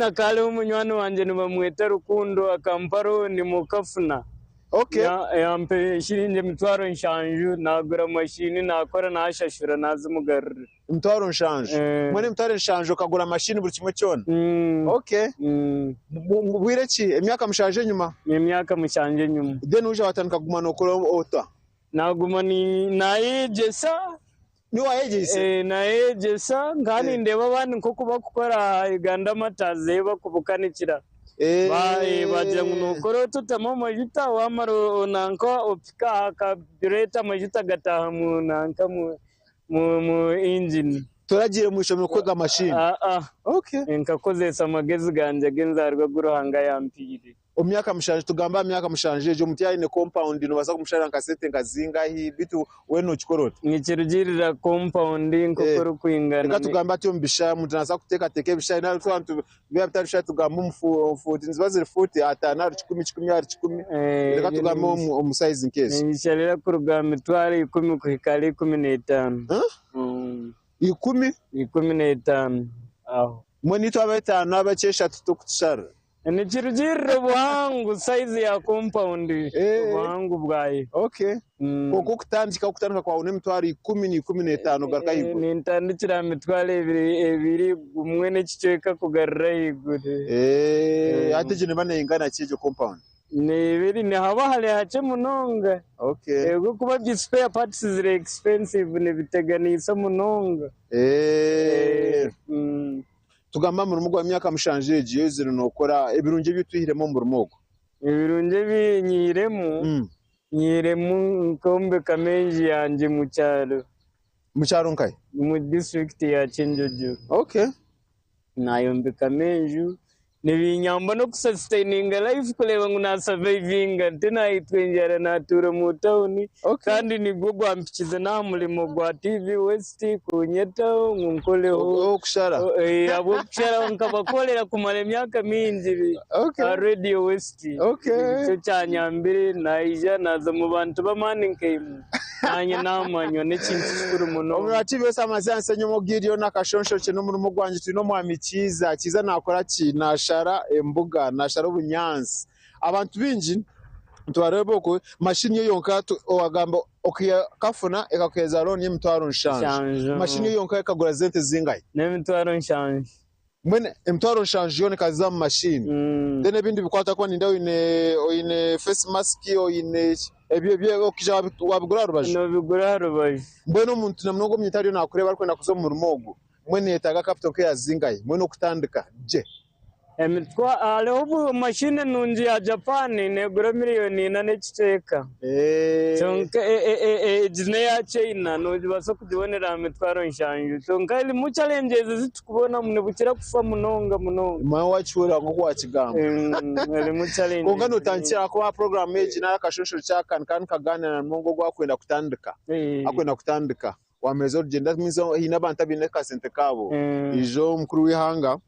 Hakaba hariho munywani wangye nibamweta Rukundo akampa looni mukafuna. Okay. Yampa eshiringi emitwaro nshanju nagura mashini nakora nashashura nazimugarurira. Emitwaro nshanju? Eh. Mbwenu emitwaro nshanju okagura mashini buri kimwe kyona? Mm. Okay. Mm. Bwire ki? Emyaka mushanju enyima? Emyaka mushanju enyima. Then waija watandika kuguma nokora ota? Naguma nayeyegyesa. Niiwe waayegyeise? Eh, nayeyegyesa nkaba nindeeba abandi nk'oku bakukora aha Uganda Martyrs ei bakubukanikira. Ba- eh, bagira ngu nookora oti otamu amajuta waamara nanka opika aha kabureeta amajuta gataaha mu nanka mu mu mu engine. Toragiire mu ishomero kwega mashini? Aa, Okay. nkakozesa amagezi gangye ag'enzaarwa agu Ruhanga yampaire. Omu myaka mushanju, tugambe aha myaka mushanju egyo, omuntu yaaba aine kompawundi noobaasa kumusharira nka sente nka zingahi? Beitu weena nookikora ota? Nikirugiirira kompawundi nk'oku erikwingana. Reka tugambe hati omu bishaayi, omuntu naabaasa kuteekateeka ebishaayi nari byaba bitari bishaayi tugambe omu fuuti, niziba ziri fuuti ataano ahari kikumi, kikumi ahari kikumi, reka tugambe omu sayizi nk'ezo. Ninsharira kuruga aha mitwaro ikumi kuhika ahari 15. Ikumi? 15 aho. Mbwenu itwe ab'etaano ab'ekyeshatu tokutusharira? Nikirugiirira obuhango, size ya compound, obuhango bwayo. Okay. Kwonka okutandika, okutandika kwawe n'emitwaro ikumi n'ikumi n'etaano kugaruka ahaiguru? Nintandikira aha mitwaro ebiri, ebiri, gumwe n'ekicweka kugarura ahaiguru. Hati egyo neeba neingana ki egyo compound? Nebiri, nihaba hari hakye munonga. Okay. Ahabw'okuba byo spare parts ziri expensive nibiteganisa munonga. Tugambe aha murimo gwawe emyaka mushanju egi oizire nookora, ebirungi ebi otwihiremu omu murimo ogu? Ebirungi ebi nyihiremu, nyihiremu nkombekamu enju yangye omu kyaro. Omu kyaro nkahi? Omu disiturikiti ya Kyenjojo. Okay. Nayombekamu enju, nibinyamba n'okusasitaininga life kureeba ngu nasavaivinga tinaitwa enjara natuura omu tawuni kandi nigwo gwampikize n'aha murimo gwa TV West kunyetaho ngu nkoreho ahabw'okusharaho nkabakorera kumara emyaka mingi aha Radio West nikyo kyanyambire naija naaza omu bantu b'amaani nkaimwe. Naanye naamanywa n'ekintu kikuru munonga. Omurimo TVS amazire ahansi enyima ogiireyo nakashonshorokye n'omurimo gwangye twine omwami Kiiza. Kiiza nakora ki? Nashara embuga, nashara obunyaatsi. Abantu baingi nitubareeba oku mashini yo yonka owagamba okafuna ekakuheereza looni y'emitwaro nshanju. Mashini yo yonka ekagura sente zingahi? N'emitwaro nshanju. Mbwenu emitwaro nshanju yoona ekaza omu mashini. Then ebindi bikwata kuba nindeeba oine oine face mask, oine ki, ebyo ebyo okaija wabigura aha rubaju. Noobigura aha rubaju. Mbwenu omuntu na munonga omuntu ariyo naakureeba arikwenda kuza omu murimo ogu, mbwenu nayetaaga capital nk'eya zingahi mbwenu okutandika gye? Emitwa hariho obu mashini nungi ya Japan negura miriyoni ina n'ekicweka kyonka egi n'eya China nogibaasa kugibonera aha mitwaro nshanju kyonka erimu challenges ezi turikubonamu nibukira kufa munonga munonga. Manya wakihurira nk'oku wakigamba. Erimu challenges. Kwonka notandikira ahakuba aha puroguramu egi nari akashonshorekye aka nikaba nikagaanira na munonga ogu arikwenda kutandika, arikwenda kutandika. Wamuheereza orugyendo that means haine abantu abaine akasente kaabo. Ijo omukuru w'eihanga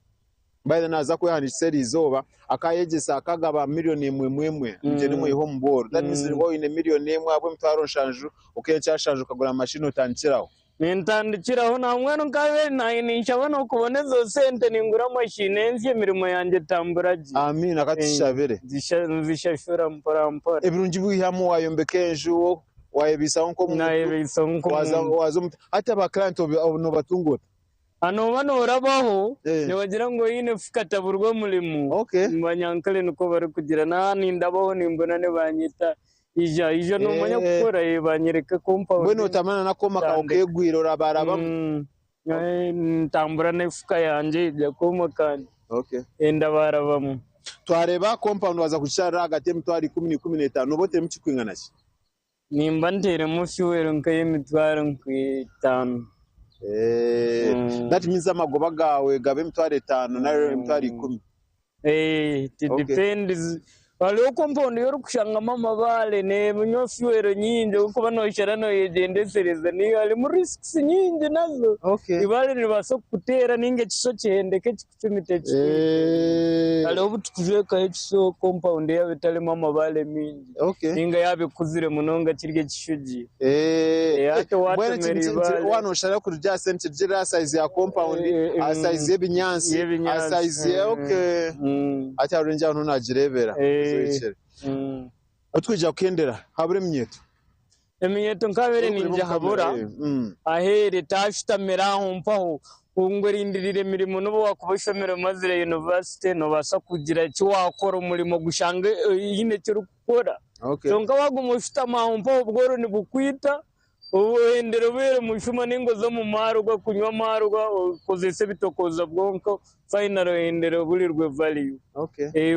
by the naaza kwehandiikisa eriizooba akaayegyesa akagaba miriyoni emwe emwe emwe mugyende mweyihe omu bworo. That means waaba oine miriyoni emwe ahabw'emitwaro nshanju okaiha nshanju okagura mashini otandikire aho. Nintandikira aho nambwenu nkabaire naanye ninshaba n'okubona ezo sente ningura mashini ensya emirimo yangye etambura gye. Amiina katushabire. Nzishashura mpora mpora. Ebirungi biihamu wayombeka enju, Waayebaisaho nk'omuntu, Naayebaisaho nk'omuntu. waaza omu hati aba client noobatunga ota? Nooba noorabaho nibagira ngu oine efuka taburwa omurimo. Okay. Banyankore nikwo barikugira. Naaba nindabaho nimbona nibanyeta ija, ija noomanya kukora, banyereka compound. Mbwenu otamanya n'akooma kaawe keegwire orabarabamu? Ntambura n'efuka yangye akooma kangye Okay. ndabarabamu. Twareeba compound waaza kugisharira ahagati y'emitwaro ikumi na 15, nooba oteiremu kirikwingana ki? Nimba nteiremu fuel nk'eyemitwaro nk'etaano. That means amagoba gaawe gaba emitwaro etaano nari emitwaro ikumi. It depends. Hariho compound ei orikushangamu amabaare nenywa fuel nyingi orikuba noshara noyegyendesereza harimu risks nyingi nazo. Eibaare niribaasa kukuteera ninga ekiso kihendeke kikucumite kikwite. Hariho obu turikujwekaho ekiso compound yaaba etarimu amabaare maingi ninga yaaba ekuzire munonga kiri ekishugi. Hati watemera eibaare. Waaba noshara kuruga aha sente nikirugiirira aha size ya compound, aha size y'ebinyaatsi, aha size ya okay. Hati aho aho nagireebera. Ahu turikwija kuhendera habura eminyeeto. Eminyeeto nkabaire ningihabura aheeru etashutamire aho mpaho ngu erindiriire emirimo n'obu waakuba oshomire omazire yunivasite noobaasa kugira eki waakora omurimo gushange haine eki orikukora. Kwonka waaguma oshutami aho mpaho obworo nibukwita Ohendere obeere mushuma ninga oze omu marwa kunywa amarwa okozese ebitokooza bwonka finally ohendere oburirwe value.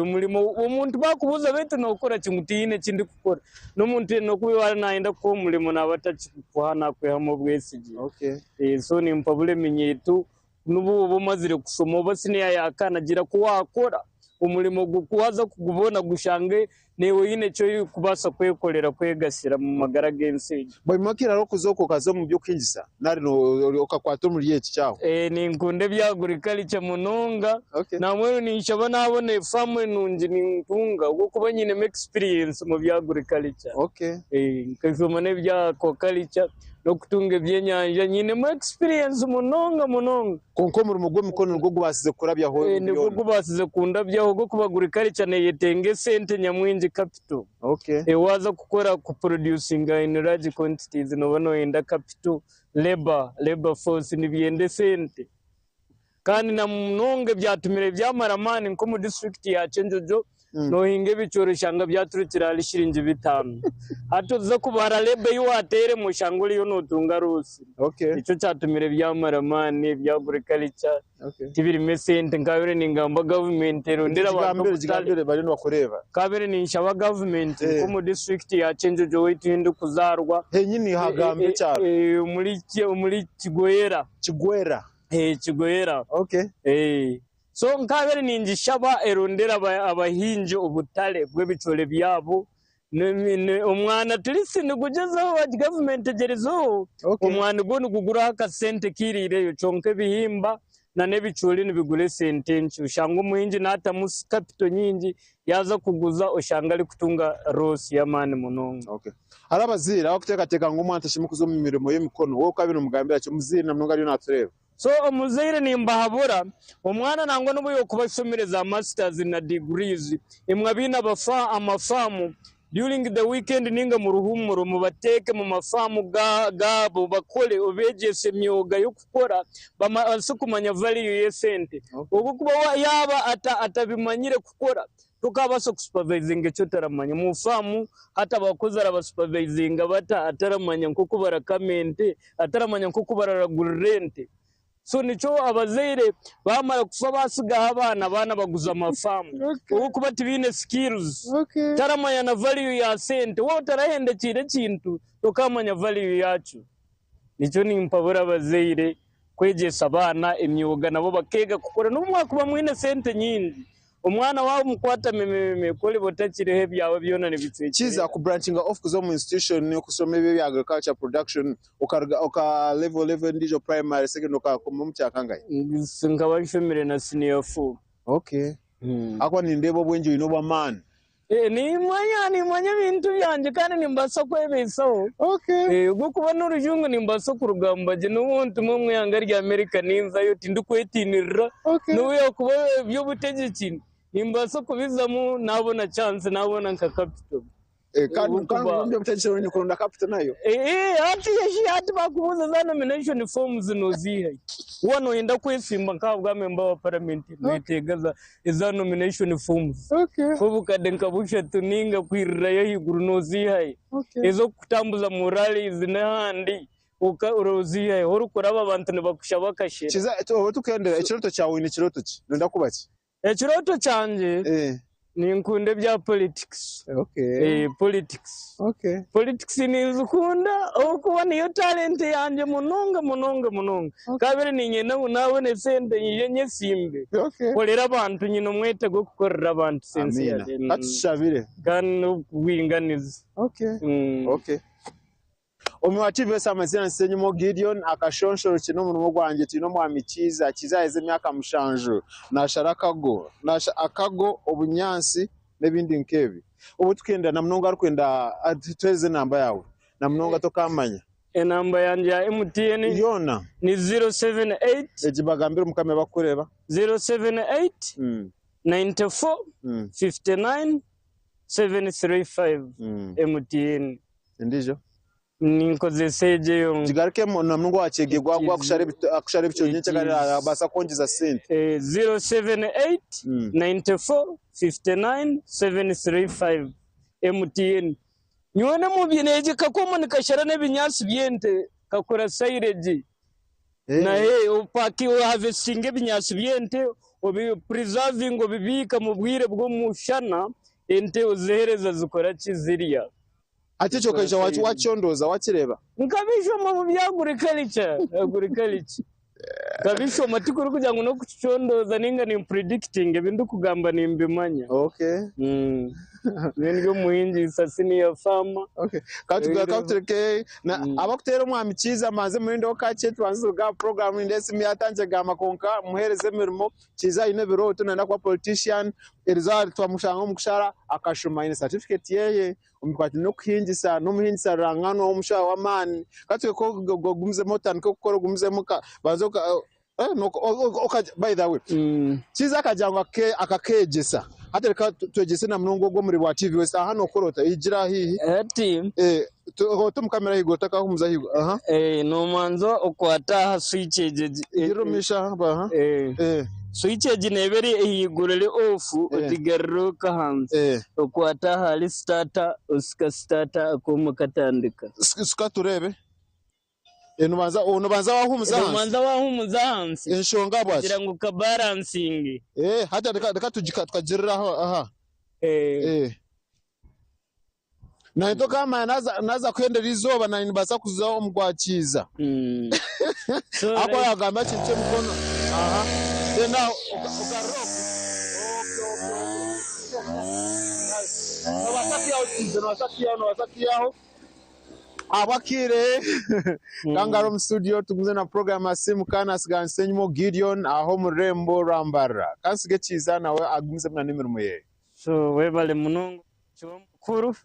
Omurimo omuntu bakubuuza beitu nokora ki ngu tihaine eki ndikukora n'omuntu nokuba yaaba nayenda kukuha omurimo naaba atakikuha nakwihamu obwesigye. So nimpabura eminyeeto N'obu oba omazire kushoma oba siniya ya kana, gira ku waakora omurimo ogwo ku waaza kugubona gushange naiwe oine eki orikubaasa kwekorera kwegasira omu magara g'ensi egi. Bwanyima okaira orikuza okwo okaza omu by'okuhingisa nari okakwata omuri eki kyaho? Ninkunda ebya agriculture munonga. Nambwenu ninshaba naabona efaamu enungi nintunga ahabw'okuba nyinemu experience omu bya agriculture. Nkashoma n'ebya aquaculture. N'okutunga ebyenyanja nyinemu experience munonga munonga. Kwonka omurimo gw'emikono nigwo gubaasize kukurabyaho ebi byona? Nigwo gubaasize kundabyaho ahabw'okuba agriculture neyetenga esente nyamwingi, capital. Waaza kukora ku producinga in large quantities nooba noyenda capital, labour, labour force nibyenda esente. Kandi na munonga ebyatumire byamara amaani nk'omu disiturikiti ya Kyenjojo nohinga ebicoori oshanga byaturukire ahari shiringi bitaano. Hati oza kubara labour ei wateiremu oshanga oriyo notunga loss. Nikyo kyatumire byamara amaani ebya agriculture tibirimu esente. Nkabaire ningamba gavumenti erondere abantu obutare. Nkabaire ninshaba gavumenti nk'omu disiturikiti ya Kyenjojo owaitu ahu ndikuzaarwa omuri Kigoyera. Kigoyera. So nkabaire ningishaba erondere abahingi obutare bw'ebicoori byabo. Omwani at least nigugyezaho gavumenti egyerezeho omwani gwo niguguraho akasente kairiireyo kyonka ebihimba nana ebicoori nibigura esente nkye. Oshanga omuhingi naatamu capital nyingi yaaza kuguza oshanga arikutunga loss y'amaani munonga. Hariho abazaire abarikuteekateeka ngu omwana tashemereire kuza omu mirimo y'emikono. Wowe okabaire nomugambira ki omuzaire na munonga ariyo naatureeba? So omuzaire nimbahabura, omwana nangwa n'obu yokuba ashomire za masters na degrees, imwe abaine amafaamu, during the weekend ninga mu ruhumuro mubateeke mu mafaamu gaabo bakore, obeegyese emyoga y'okukora babaase kumanya value y'esente. Ahabw'okuba yaaba atabimanyire kukora, Tokaabaasa kusupavizinga eki otaramanya. Omu faamu hati abakozi arabasupavizinga bata ataramanya nk'oku barakama ente, ataramanya nk'oku bararagurira ente? So nikyo abazaire baamara kufa baatsigaho abaana, abaana baguza amafaamu ahabw'okuba tibaine skills. Taramanya na value ya sente. Waaba otarahendekiire ekintu, tokaamanya value yaakyo. Nikyo nimpabura abazaire kwegyesa abaana emyoga nabo bakeega kukora n'obu mwakuba mwine sente nyingi. Omwana waawe omukwata mimimimi ku oriba otakiriho ebyawe byona nibicwekyerera. Kiza ku branching off kuza omu institution okushoma ebyo ebya agriculture production okaruga oka level level endijo primary secondary okakoma omu kyakangahi? Nkaba nshomire na senior four. Okay. Ahakuba nindeeba obwengye oine obw'amaani. Nimanya, nimanya ebintu byangye kandi nimbaasa kwebaisaho. Ahabw'okuba n'orujungu nimbaasa kurugamba gye n'obu ontuma omu ihanga rya America ninzayo tindikwetiinirira. N'obu yaakuba eby'obutegyeki nimbaasa kubizamu naabona chance naabona nka capital. Kandi eby'obutegyeki oine kuronda capital nayo. Hati hati baakubuuza za nomination forms nooziiha hi? Waaba nooyenda kwesimba nk'ahabwa member wa parliament noyetenga eza nomination forms nk'obukadde nka bushatu ninga kwirirayo ahaiguru noziihayo, ez'okukutambuza mu rallies n'ahandi oziihayo, ahu orikuraba abantu nibakushaba akashera. Kiza obu turikuhendera, ekirooto kyawe oine kirooto ki? Nooyenda kuba ki? Ekirooto kyangye. Ninkunda ebya politics. Okay. Eh, politics. Okay. Politics ninzikunda ahabw'okuba niyo talent yangye munonga munonga munonga. Okay. Kabiri niinyenda ngu naabona esente nyije nyesimbe. Okay. Nkorere abantu nyine omwete gw'okukorera abantu Amiina. sincerely. Katushabire. Kandi n'obwinganiza. Okay. Okay. Omu wa TVS amazina Nsenyimo Gideon akashonshorokye n'omurimo gwangye twine omwami Kiiza. Kiiza aherize emyaka mushanju nashara akago, nasha akago, obunyaatsi n'ebindi nk'ebi. Obu tukenda na munonga arikwenda tuhereze enamba yaawe na munonga tokaamanya. Enamba yangye ya MTN Yoona ni 078 egi bagambire omu kamera bakukureeba. 078 94 59 735 MTN. Endiijo? Ninkozesa egyo yonka. Gigarukemu na munonga owakyege gwakushara akushara ebicoori nyenkya arabaasa kwongyeza sente. 078 94 59 735 MTN. Nyowe n'omu egi kakooma nikashara n'ebinyaatsi by'ente kakora silage. Naye opaki oharvestinga ebinyaatsi by'ente obi preservinga obibiika mu bwire bw'omushana ente oziheereza zikora ki zirya. Hati ekyo okaija wakikyondooza wakireeba? Nkabishoma omu bya agriculture, agriculture. Nkabishoma tikurikugira ngu n'okukikyondooza ninga ni predictinga ebi ndikugamba nimbimanya. Okay. Nyowe ndi omuhingisa senior farmer. Okay. Katureke abakuteera omwami Kiiza mbanze murindeho kakye tubanze turuge aha program nindeeba esimu yatandikire kugamba kwonka muhereze emirimo. Kiiza aine ebirooto nayenda kuba politician erizooba twamushanga omu kushara akashoma aine certificate yeye omu bikwatiraine n'okuhingisa n'omuhingisa ruranganwa w'omushaho w'amaani. Katureke ogumizemu otandike kukora ogumizemu banza by the way Kiiza akagira ngu akakeegyesa hati reka twegyese na munonga ogu omuri bwa TV West aha nokora ota igira haihi Hati ota omu kamera ahaiguru otakahumuza ahaiguru aha. Nomanza okwata aha switch egi. Igirira omu maisho aha. Switch egi neeba eri ahaiguru eri off ogigarura oku ahansi okwata ahari starter osika starter akooma katandika. Sika tureebe. Nobanza wahumuza ahansi. Nobanza wahumuza ahansi. Enshonga ahabwaki? Kugira ngu kabaransinge. Hati reka tukagirire aha. Naanye tokamanya naaza kuhendera eizooba naanye nimbaasa kuza omu gwa Kiiza. Ahabw'okuba yaagamba ekintu ky'emikono. Aha. Then aho ogarura oku. Noobaasa kwihaho Kiiza, noobaasa kwihaho, noobaasa kwihaho. Ahabw'akaire kangare omu studio tugumize na program ya Simuka nasigara Nsenyimo Gideon aha omu rurembo rwa Mbarara. Kansige Kiiza nawe agumizemu na n'emirimo ye. So webale munonga kiba mukuru.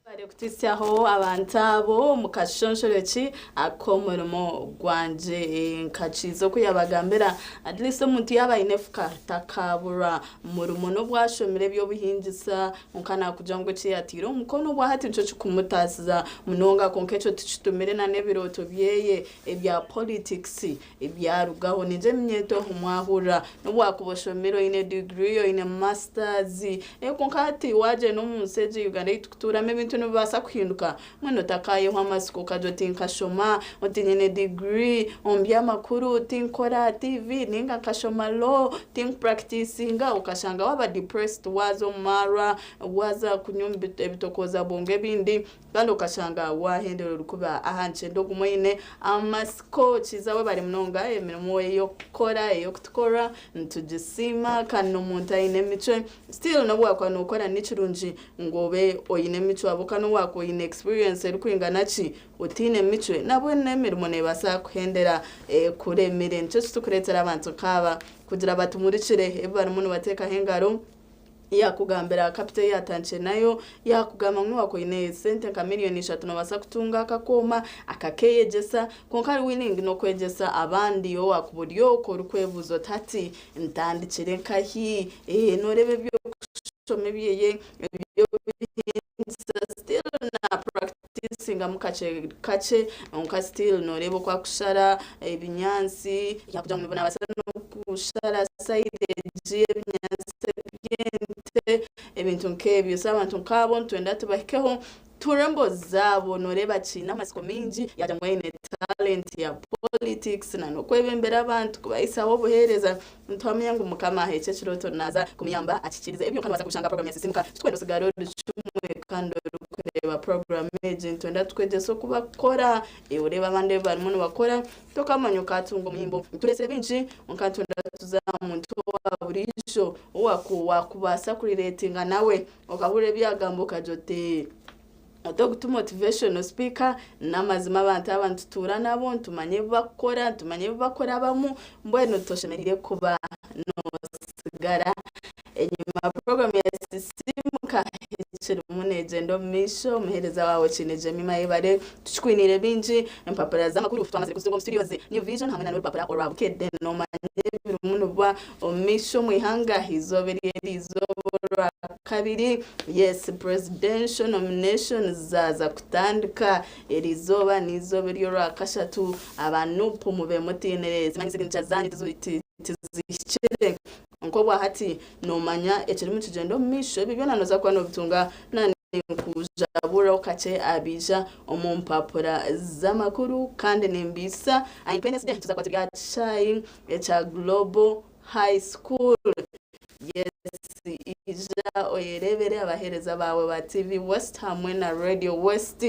Mwebare kutuhitsyaho abantu abo omu kashonshoreki ak'omurimo gwangye. Nka Kiiza oku yabagambira, at least omuntu yaaba aine efuka takaburwa murimo n'obu ashomire eby'obuhingisa kwonka nakugira ngu eki yataire omu mukono obwahati nikyo kikumutaasiza munonga kwonka ekyo tikitumire n'ebirooto byeye ebya politics Ebyarugaho nigyo eminyeeto mwahurira nobu wakuba oshomire oine degree oine masters kwonka hati wagyenda omunsi egi Uganda ei tukutuuramu ebintu nibibaasa kuhinduka mbwenu otakayehwa amatsiko okagira oti nkashoma oti nyine degree omu by'amakuru tinkukora aha TV ninga nkashoma law tinkupurakitinga okashanga waaba depressed waaza omu maarwa waaza kunywa ebitokooza bwongo ebindi Kandi okashanga wahendera orikuba aha nikyenda ogume oine amatsiko. Kiiza webare munonga emirimo eyokukora eyokutukora nitugisiima kandi nomuntu aine emicwe still nobu wakuba nokora nikirungi ngu obe oine emicwe ahabwokuba nobu wakuba oine experience erikwingana ki otaine micwe nabwe nemirimo nebaasa kuhendera ekuremire. Nikyo ekitukuretera abantu nkaaba kugira batumurikire ebi barimu nibateekaho engaro. Yaakugambira capital ei yaatandikire nayo, yaakugamba ngu waaba oine sente nka miriyoni ishatu noobaasa kutunga akakooma akakeeyegyesa, kwonka ari willing n'okwegyesa abandi iwe waakuba ori okwo orikwebuuza oti hati ntandikire nkahi? Nooreeba eby'okushoma ebyeye, eby'obuhingisa still na practicingamu kakye kakye kwonka still nooreeba oku arikushara ebinyaatsi, yaakugira ngu naabaasa n'okushara silage y'ebinyaatsi eby'ente, ebintu nk'ebyo. So abantu nk'abo nitwenda tubahikeho. Tuhure emboozi zaabo noreeba kiine amatsiko maingi yaagira ngu aine talent ya politics na n'okwebembera abantu kubahisaho obuheereza. Nituhamya ngu Mukama aheekye ekirooto naaza kumuyamba akikirize. Ebi byonka nobaasa kubishanga aha program ya Sisiimuka. Titukwenda osigare ori kimwe kandi orikureeba program egi. Nitwenda tukwegyese oku bakukora, iwe oreebe abandi ebi barimu nibakora tokamanya okatunga omuhimbo. Tureetsire bingi kwonka nitwenda tuze aha muntu owa buriijo owakubaasa kurireetinga nawe Okahurira ebi yagamba okagira oti oti ogu ti motivational speaker, n'amazima abantu aba nitutuura nabo, nitumanya ebi bakukora, nitumanya ebi bakurabamu, mbwenu toshemereire kuba nosigara enyima. Puroguramu ya Sisiimuka ekirimu neegyenda omu maisho, omuheereza waawe Kiine Jemima Ayebare, tukikwiniire bingi, empapura z'amakuru twamazire kuzitunga omu studios New Vision hamwe na n'orupapura orwa Bukedde noomanya ebirimu nibiba Omu maisho omu ihanga aha izooba eri eriizooba orwakabiri, yes presidential nominations zaaza kutandika. Eri izooba n'eizooba ery'orwakashatu. Aba nup mube mutiinire zimanye signature zaanyu tizihikire. Nk'obwa hati noomanya ekirimu nikigyenda omu maisho, ebyo byona nooza kuba noobitunga na ninkujaburiraho kakye abaija omu mpapura z'amakuru kandi nimbaitsa aha Independence Day tuza kuba turi aha kishaayi ekya Global High School. Yes, ija oyereebere abaheereza baawe ba TV West hamwe na Radio West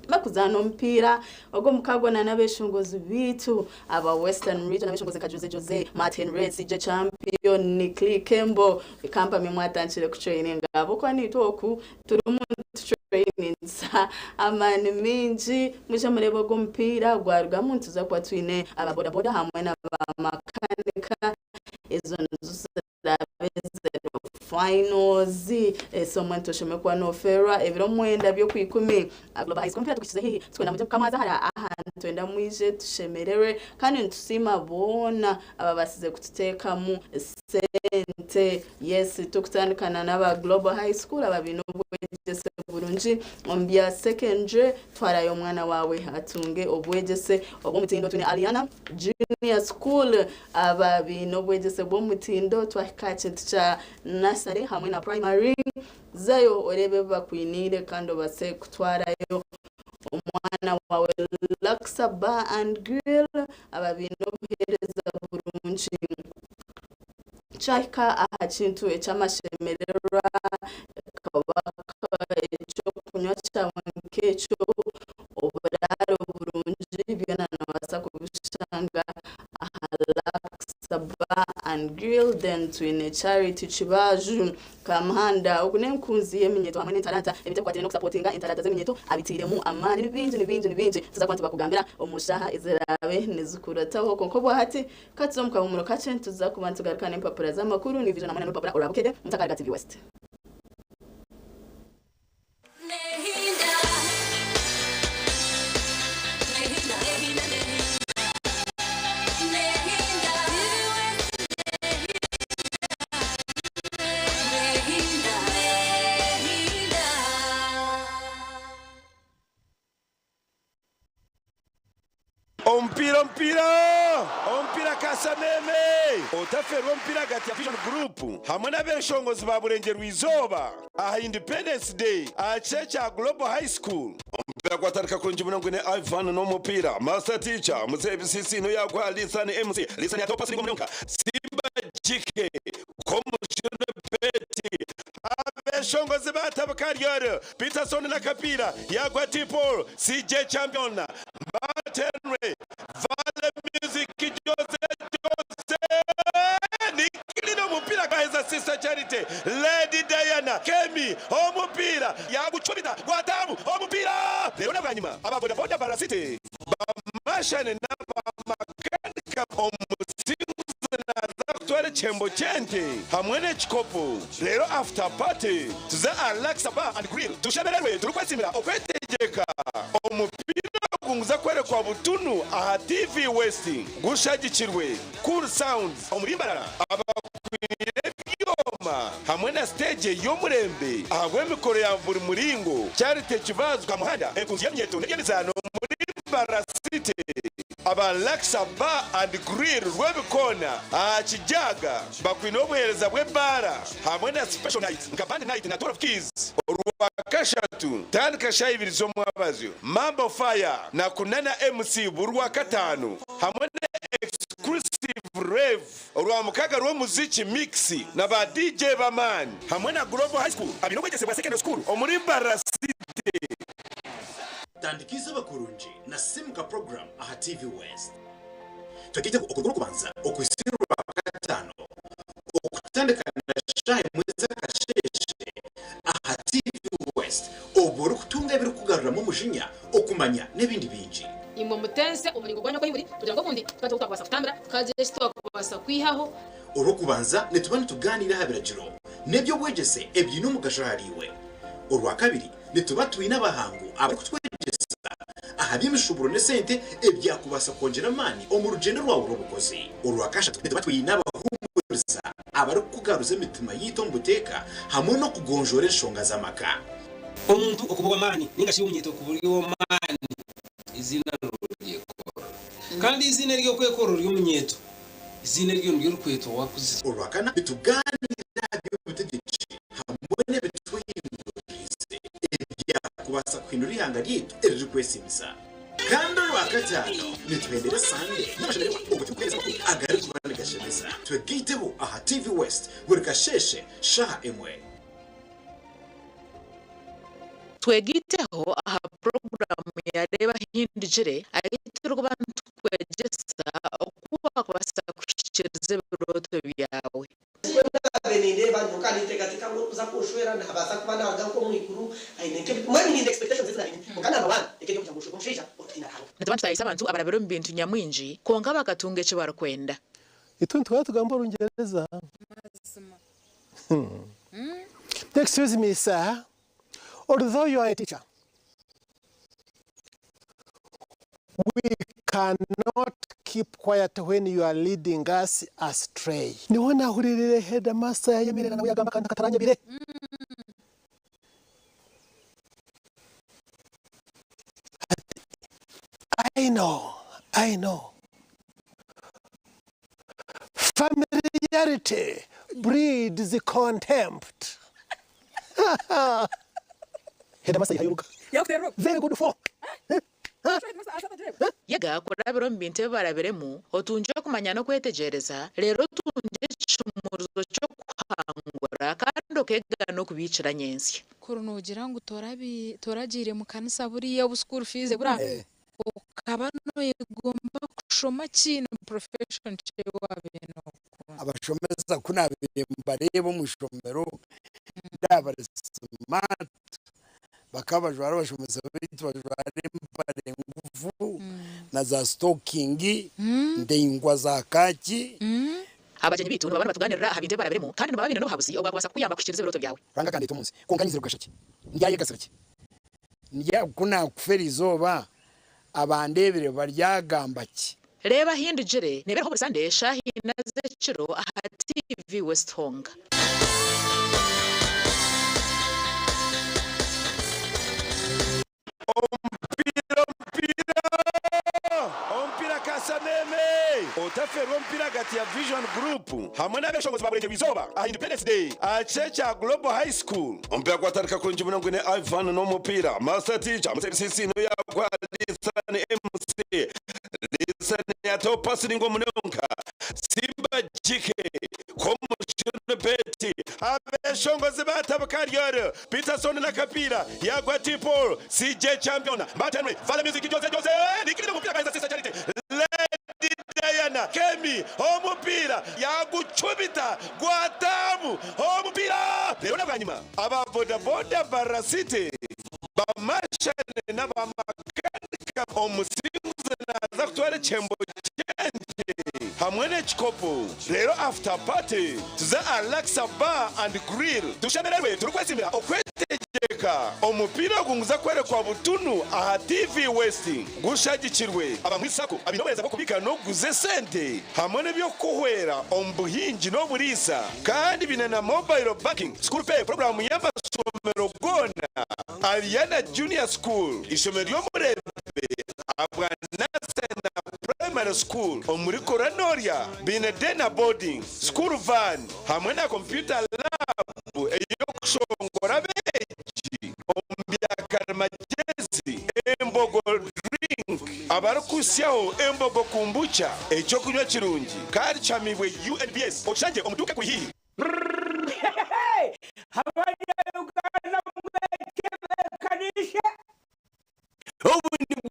bakuzaana omupiira ogw'omukago na n'abeshongozi baitu aba Western Region, abeshongozi nka Jose Jose, Martin Red, CJ Champion, Click Kembo, kampamye mwatandikire kutraininga ahabw'okuba naitwe oku Turimu nitutrainingisa amaani maingi. Mwije mureebe ogu omupiira gwarugamu nituza kuba twine aba bodaboda hamwe na ba makanika. Ezo nizo ziraabe ziri finals. So mbwenu toshemereire kuba nofeerwa ebiro mwenda by'okwikumi. Global High School omupiira tuguhikize haihi. Titwenda mwije kukamwaza hare aha nitwenda mwije tushemererwe kandi nitusiima boona ababaasize kututeekamu sente. Yes, tukutandika na n'aba Global High School aba baine obwegyese burungi omu bya secondary. Twarayo omwana waawe atunge obwegyese obw'omutindo. Twine Aliana Junior School aba baine obwegyese bw'omutindo. Twahika aha kintu kya nursery hamwe na primary. Zayo oreebe ebi bakwiniire kandi obaase kutwarayo omwana waawe. Luxa Bar and Grill aba baine obuheereza burungi. Kyahika aha kintu eky'amashemererwa, kaba eky'okunywa kyawe nk'ekyo, oburaaro burungi, byona noobaasa kubishanga aha Luxa Bar and Grill. Then twine Charity Kibaaju Kamuhanda, ogu n'enkunzi y'eminyeeto hamwe n'entaranta, ebintu ebikwatiraine n'okusapotinga entaranta z'eminyeeto abitairemu amaani. Ni bingi, ni bingi, ni bingi tuza kuba nitubakugambira omu shaaha eziraabe nizikurataho. Kwonka obwahati Ka tuze omu kahuumuro kakye, nituza kuba nitugaruka n'empapura z'amakuru, New Vision hamwe na n'orupapura orwa Bukedde, Mutakarega TV West. Omupiira omupiira omupiira Kasameme! Otaferwa omupiira ahagati ya Vision Group hamwe n'abeshongozi ba Burengyerwa Izooba aha Independence Day aha kishaayi kya Global High School. Omupiira gwatandika kurungi munonga gwine Ivan n'omupiira, Master Teacher, Mzee Bisisi niwe yaguha Lithan MC, Lithan yataho pasi ringo munonga, Simba Jike, Komushune Betty, Abeshongozi batabuka ahari Peterson n'akapiira yaguha T Paul, CJ Champion, Matt Henry, Vale Music, Jose Jose, Nikilina omupiira gwaheza Sister Charity, Lady Diana, Kemi, omupiira yagucumita gwataamu omupiira reero nabwanyima aba boda boda Barasiti bamashane n'aba makanika omusinguzi naaza kutwara ekihembo ky'ente hamwe n'ekikopo reero after party tuze aha Relaxa Bar and Grill tushemererwe turikwesiimira okwetegyeka. Omupiira ogu nguza kworekwa butunu aha TV West gushagikirwe Cool Sounds omuri Mbarara abakwiniire ebyoma hamwe na siteegi ey'omurembe ahabw'emikoro ya buri muringo. Charity Kibazo Kamuhanda, enkunzi y'eminyeeto n'eby'emizaano omuri Mbarara City. Aba. Alaxa Bar and Grill Rwebikoona aha Kijaga bakwine obuheereza bw'ebaara hamwe na special nights nka Band Night na 12 Keys. Orwakashatu tandika shaaha ibiri z'omwabazyo, Mambo Fire na Kunana MC buri Rwakataano hamwe na Exclusive Rave Orwamukaga rw'omuziki Mix na ba DJ b'amaani hamwe na Global High School abaine obwegyese bwa Secondary School omuri Mbarara City. Tandika eizooba kurungi na Simuka Program aha TV West. Twegaiteho okuruga Orwokubanza okuhitsya Orwakataano okutandika na shaaha emwe z'akasheeshe aha TV West obwo orikutunga ebirikukugaruramu omujinya, okumanya n'ebindi bingi. Imwe mutense omuringo gwanyu oku muri, kugira ngu obundi tukagira oku twakubaasa kutambura, tukagira eki twakubaasa kwihaho. Orwokubanza nituba nitugaaniira aha biragiro n'eby'obwegyese ebiine omugasho ahariiwe. Orwakabiri nituba twine abahangu abarikutwegyesa aha by'emishuuburo n'esente ebyakubaasa kwongyera amaani omu rugyendo rwawe rw'obukozi. Orwakashatu nituba twine abahuumuriza abarikukugaruza emitima yaitu omu buteeka hamwe n'okugonjoora enshonga z'amaka. Omuntu okuba ow'amaani nainga shi omunyeeto okuba ori ow'amaani, eiziina nooryekorera. Kandi eiziina ery'okwekorera ori omunyeeto, eiziina eryo niryo orikwetwa waakuzire. Orwakana, nitugaaniira aha by'obutegyeki hamwe n'ebitwehinguririize ebyakubaasa kuhindura eihanga ryaitu eririkwesiimisa. Kandi Orwakataano, nituhendera Sande n'amashemererwa obwo turikuheereza amakuru agarikuba nigashemeza. Twegaiteho aha TV West buri kasheeshe shaaha emwe. Twegaiteho aha puroguraamu ya Reeba Hindugire ahu turikuba nitukwegyesa oku waakubaasa kuhikiiriza ebirooto byawe. Naabaire nindeeba nyowe ka ninteekateeka ngu orikuza kunshwera naabaasa kuba naaruga nk'omu iguru aine nk'ebi mbwenu nyine expectations ezi naabaire nyine kwonka number one eka eri okugira ngu nshwere omushaija orikutiina Ruhanga. Nituba nitutaahiisa abantu abarabire omu bintu nyamwingi kwonka bakatunga eki barikwenda. Itwe nituba nitugamba Orungyereza. Excuse me sir, although you are a teacher, we cannot keep quiet when you are leading us astray. Niho nahuriirire headmaster yayemerera nawe yagamba akantu akataranyebire. Ati, I know, I know. Familiarity breeds contempt. Headmaster yihayo oruga. Very good for. Yega kurabira omu bintu ebi barabiremu, otungye okumanya n'okwetegyereza, reero otungye ekishumuruzo ky'okuhangura kandi okeega n'okubiikira nyentsya. Kuri noogira ngu toragiire mu kanisa buriya obu school fees ebura, Okaba noyegomba kushoma ki? Ni profession ki ei wabaire nokunda? Abashomesa ku naabaire mbareeba omu ishomero ndaaba bari smart, bakaba bajwara abashomesa baitu bajwara empare ngufu na za sitokingi ndaingwa za kaaki. Abagyenyi baitu nibaba nibatugaanirira aha bintu ebi barabiremu kandi nibaba baine n'obuhabuzi obwakubaasa kukuyamba kuhikiiriza ebirooto byawe. Ruhanga akandeeta omu nsi, kwonka nyizire kugasha ki? Ndyayegasira ki? Ku naakufa eri izooba, abandeebire baryagamba ki? Reeba Hindugire neebeeraho buri Sande shaaha ina z'ekiro aha TV West Honga. Omupiira omupiira omupiira Kasameme! Otaferwa omupiira ahagati ya Vision Group hamwe n'abeshongozi ba Burengyerwa Izooba aha Independence Day aha kishaayi kya Global High School. Omupiira gwatandika kurungi munonga gwine Ivan n'omupiira Master Teacher Musisi niwe yagwa Lisan MC Lisan yataho pasi ningwa munonga Simba GK Komushunu Betty Abeshongozi batabuka Ariel Peterson n'akapiira yagwa T Paul CJ Champion Mbatanwe Fala Music Jose Jose Nikirira omupiira akaheza Sister Charity Lady Diana Kemi omupiira yagucumita gwataamu omupiira reero na bwanyima aba boda boda Mbarara City ba Marshal n'aba makanika omusinguzi naaza kutwara ekihembo ky'ente hamwe n'ekikopo reero after party tuze aha Laksa Bar and Grill tushemererwe turikwesiimira okwetegyeka. Omupiira ogu nguza kworekwa butunu aha TV West gushagikirwe abamwe sacco abaine obuheereza bw'okubiika n'okuguza esente hamwe n'eby'okukuhwera omu buhingi n'oburiisa kandi baine na mobile banking, school pay puroguraamu y'amashomero goona Ariana Junior School, Ishomero ry'Omurembe ahabwa Nursery na Primary. Primary School omuri Koronorya baine day na boarding, school van hamwe na computer lab ey'okushongora abeegi omu bya karimagyezi, Embogo Drink abarikuhitsyaho Embogo Kombucha eky'okunywa kirungi kandi kihamibwe UNBS okishangye omu duuka ekuri haihi. Abanya-Uganda mwetebekaniise. Obu nibwo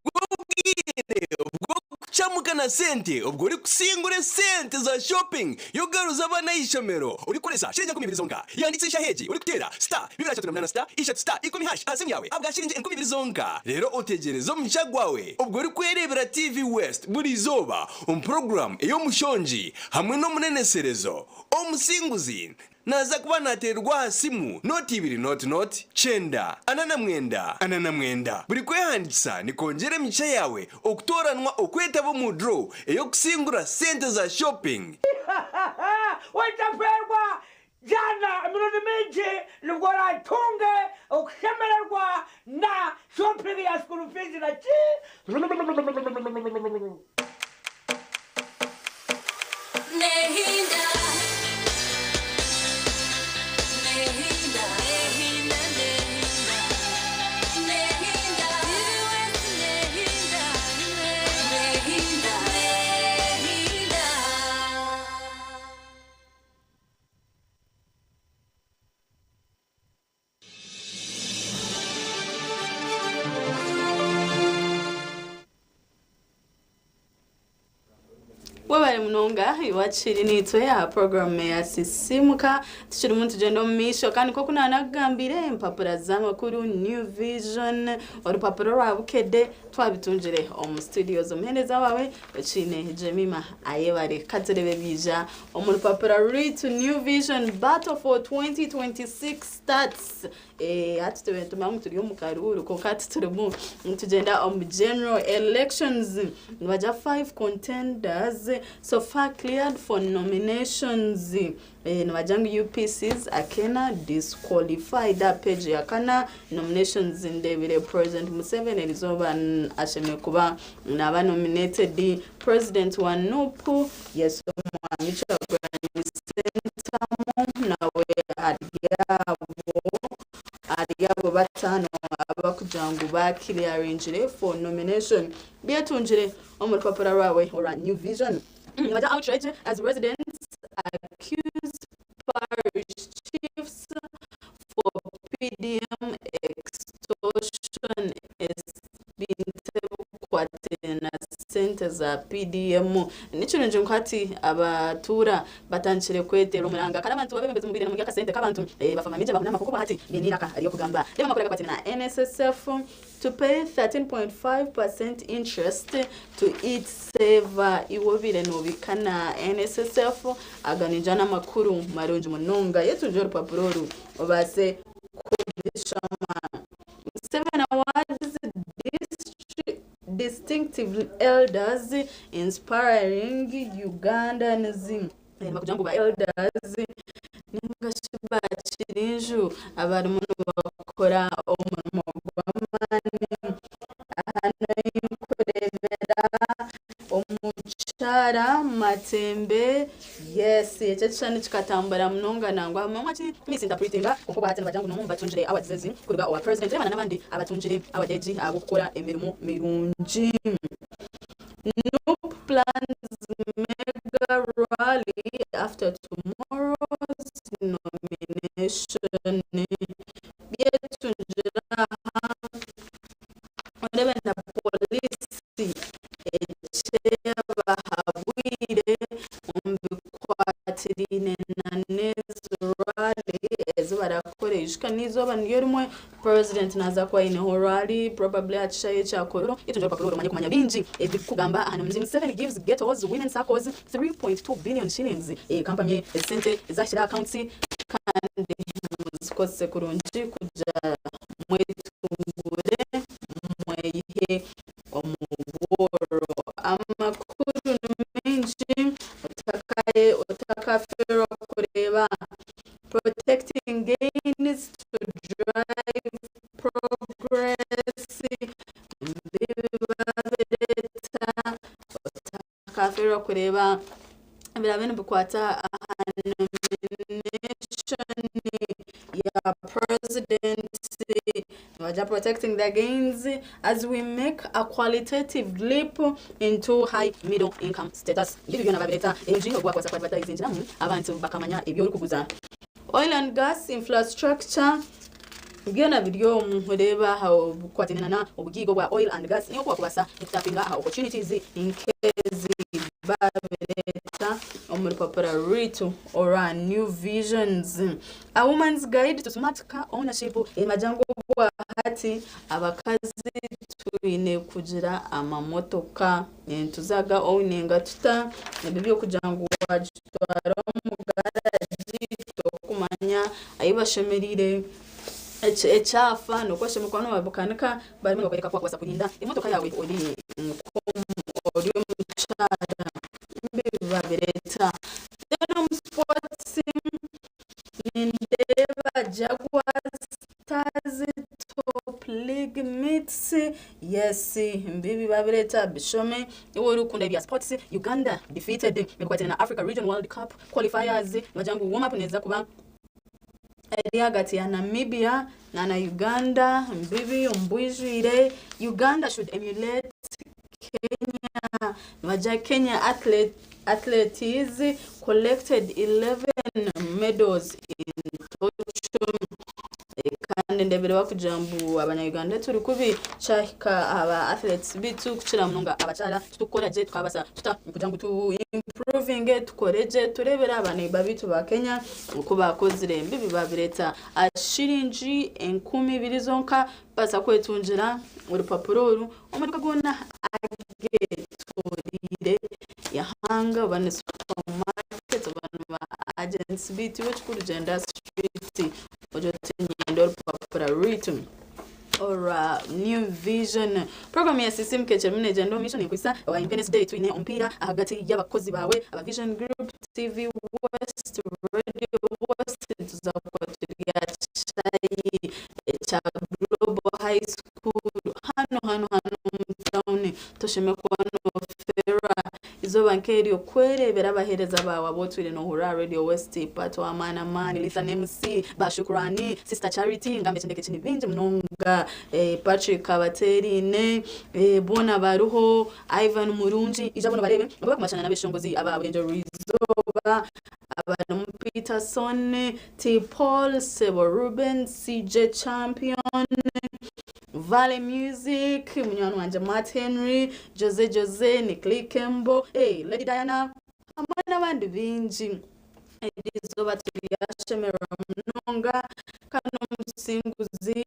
bwire bw'okucamuka na sente obwo orikusingura esente za shopping y'okugaruza abaana aha ishomero orikukoresa shiringi 2000 zonka. Yandikisa eshaaha egi orikuteera star 238 star ishatu star ikumi hash aha simu yaawe ahabwa shiringi 2000 zonka. Reero otegyereze omugisha gwawe obwo orikwereebera TV West buri izooba omu puroguraamu ey'omushongi hamwe n'omuneneserezo. Omusinguzi Naaza kuba naateererwa aha simu nooti ibiri nooti nooti, kyenda, 49, 49. Buri kwehandiikisa nikwongyera emigisha yaawe okutooranwa okwetaba omu draw ey'okusingura sente za shopping. Otaferwa, Jana emirundi mingi nibwo oratunge okushemererwa na shopping ya school fees na ki. Webare munonga iwe akiri naitwe aha puroguramu ya Sisiimuka. Tukirimu nitugyenda omu maisho kandi nk'oku naanakugambire empapura z'amakuru New Vision, orupapura orwa Bukedde twabitungire omu studios. Omuheereza waawe Okiine Jemima Ayebare. Ka tureebe ebiija omu rupapura rwaitu New Vision Battle for 2026 starts. Eh, hati tube nitumanya ngu turi omu karuuru kwonka hati turimu nitugyenda omu general elections. Nibagira 5 contenders so far cleared for nominations. Eh, nibagira ngu UPC's Akena disqualified aha page ya kana. Nominations ndebire President Museveni erizooba ashemereire kuba naba nominated. President wa NUP yes Omwami Kyagulanyi Ssentamu nawe ari abo bataano abakugira ngu ba clearingire for nomination. Byetungire omu rupapura rwawe orwa New Vision. Nibagira outrage as residents accuse parish chiefs for PDM extortion ebintu ebikwatiraine na sente za PDM. Ni kirungi ngu hati abatuura batandikire kweteera omuranga. Kare abantu abeebembezi mubaire nimurya akasente k'abantu bafa mamigye bahunama kwonka obwa hati baine eiraka ry'okugamba. Reeba amakuru agakwatiraine na NSSF to pay 13.5% interest to its saver. Iwe obaire nobiika na NSSF, aga niingira n'amakuru marungi munonga. Yetungye orupapura oru obaase kubishoma. Museveni awards distinctive elders inspiring Ugandans. Nibakugira ngu ba elders ninga shi ba kirinju abarimu nibakora omurimo gw'amaani. Aha ninkureebera omukyara Matembe, yes eki ekishushani kikatambura munonga nangwa bamwe baki misinterpretinga kwonka obwahati nibagira ngu n'omwe omu batungire awards ezi kuruga owa president reeba n'abandi abatungire award egi ahabw'okukora emirimo mirungi. Nup plans mega rally after tomorrow's nomination. Byetungire aha orebe na poliisi ekyebahabwire omu bikwatiraine na n'ezi rally ezi barakora. Ijuka n'eizooba niryo rimwe Purezidenti naaza kuba aineho rally probably aha kishaayi ekya Kololo. Itwe orupapura oru omanye kumanya bingi ebirikugamba aha Namuzi Museveni gives ghettos women SACCOs 3.2 billion shillings. Kampani esente ezahikire aha accounts kandi muzikozese kurungi kugira mwetunguure mweyihe omu bworo. Amakuru ni maingi otakafeerwa kureeba. Protecting gains to drive progress, Mbibi babireeta. kureeba ebiraabe nibikwata aha nomination ya presidency nibagira protecting the gains as we make a qualitative leap into high middle income status. Ebi byona babireeta enju ogu wakubaasa kuadvertisingiramu abantu bakamanya ebi orikuguza. Oil and gas infrastructure byona biri omu reeba aha obukwatiraine na obugiiga obwa oil and gas niyo oku wakubaasa kutapinga aha opportunities nk'ezi babireeta omu rupapura rwaitu orwa New Visions. A Woman's Guide to Smart Car Ownership nibagira ngu obwahati abakazi twine kugira amamotoka nituza ga owninga tuta ebi ebyokugira ngu wagitwara omu garagi tokumanya ahu bashemereire ekyafa noku bashemereire kuba nibabikanika barimu nibakworeka oku wakubaasa kurinda emotoka yaawe ori ori omukyara babireeta. Then omu sports nindeeba Jaguars Stars Top League meets yes mbibi babireeta bishome iwe orikukunda ebya sports Uganda defeated ebikwatiraine na Africa Region World Cup qualifiers nibagira ngu warm up neeza kuba eri ahagati ya Namibia na na Uganda mbibi omu bwijwire Uganda should emulate Kenya nibagira Kenya athlete, athletes collected 11 medals in Tokyo kandi ndebire bakugira ngu abanya-Uganda turi kubi kyahika aha ba athletes bitu kukira munonga abakyara titukukora gye tukabasa tuta kugira ngu tu improvinge tukore gye turebere aba neighbor bitu ba Kenya oku bakozire mbibi babireta aha shiringi 2000 zonka kubaasa kwetungira orupapura oru omu maduuka goona agetoriire ihanga oba ni supermarket oba ni ba agents bitu iwe ekikuru gyenda street ogire oti niinyenda orupapura rwitu orwa New Vision. Program ya Sisimuka ekirimu negyenda omu maisho nenkwitsa owa Independence Day twine omupiira ahagati y'abakozi baawe aba Vision Group, TV West, Radio West nituza kuba turi aha kishaayi ekya Global High School hanu hanu hanu omu tawuni toshemeriire kuba noferwa izooba nk'eryo kwereebera abaheereza baawe abu otwire noohurira aha Radio West, Pato Amaani Amaani, Lithan MC, ba Shukurani, Sister Charity, ngambe ekindi eki ni bingi munonga, Patrick Kabateeriine, boona bariho, Ivan Murungi, ija boona obareebe obu barikumashana n'abeshongozi aba Burengyerwa Izooba abarimu Peterson, T Paul, Sebo Reuben, CJ Champion, Valley Music, munywani wangye Matt Henry, Jose Jose, Nick Likembo, hey, Lady Diana hamwe n'abandi baingi. Eri izooba turyashemererwa munonga kandi omusinguzi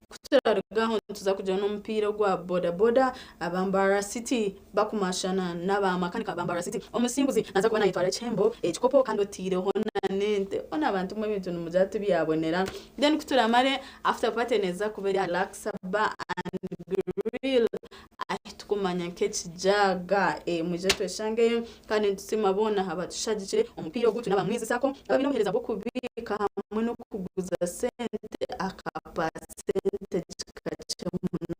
ku turaruga aho nituza kugira n'omupiira ogwa boda boda aba Mbarara City bakumashana n'aba makanika ba Mbarara City. Omusinguzi naza kuba nayetwara ekihembo, ekikopo kandi otaireho n'ente. Hoona abantu mwe ebintu nimugira tibyabonera. Then ku turamare after party neeza kuba eri aha Laksa Bar and Grill ahu turikumanya nk'ekijaaga. Mwije tweshangeyo kandi nitusiima boona abatushagikire. Omupiira ogu twine aba Mwizi Sacco abaine obuheereza bw'okubiika hamwe n'okuguza sente aka percentage kakye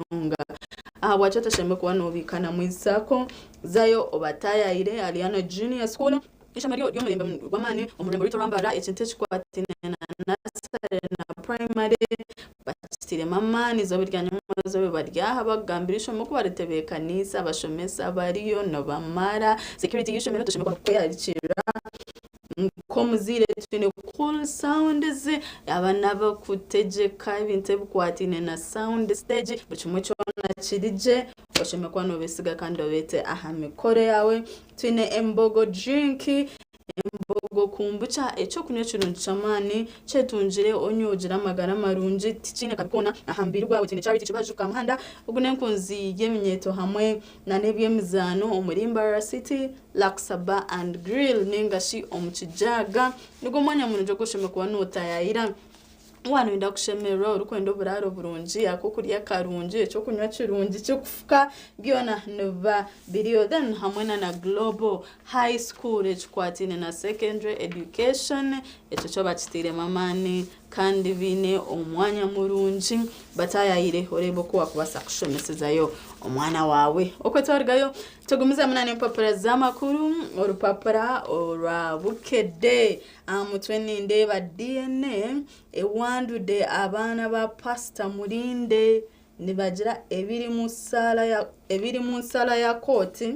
munonga. Ahabwaki otashemereire kuba nobiika na Mwizi Sacco? Zayo obataayaayire ahari Ano Junior School. Eishomero ry'omurembe gw'amaani omu rurembo rwaitu orwa Mbarara ekintu ekikwataine na nasare na purayimare bakitairemu amaani eizooba rya nyomwazyo bari aha bakugambira eishomo oku baritebeekaniise abashomesa bariyo nibamara security y'eishomero toshemereire kwerarikirira nk'omuzaire twine cool sounds aba n'abakutegyeka ebintu ebikwataine na sound stage buri kimwe kyona kiri gye oshemereire kuba nobeesiga kandi obeete aha mikoro yaawe. Twine Embogo Drink, Embogo Kombucha, eky'okunywa kirungi ky'amaani, kyetungire onywe ogire amagara marungi, tikiine kabi koona aha mubiri gwawe. Twine Charity Kibaju Kamuhanda, ogu n'enkunzi y'eminyeeto hamwe n'eby'emizaano omuri Mbarara City, Laksa Bar and Grill ninga shi omu Kijaaga. Nigwo mwanya murungi ogu oshemereire kuba nootaayaayira. Waaba noyenda kushemererwa orikwenda oburaaro burungi, akokurya karungi, ekyokunywa kirungi kirikufuka byona nibiba biriyo. Then hamwe na na Global High School ekikwataine na secondary education ekyo kyo bakitairemu amaani kandi baine omwanya murungi bataayaayire oreebe oku waakubaasa kushomesezayo omwana waawe. Okwe twarugayo tugumizamu na n'empapura z'amakuru, orupapura orwa Bukedde. Aha mutwe nindeeba DNA ewandude abaana ba Pasita Mulinde nibagira ebiri mu saala ya ebiri mu nsala ya kooti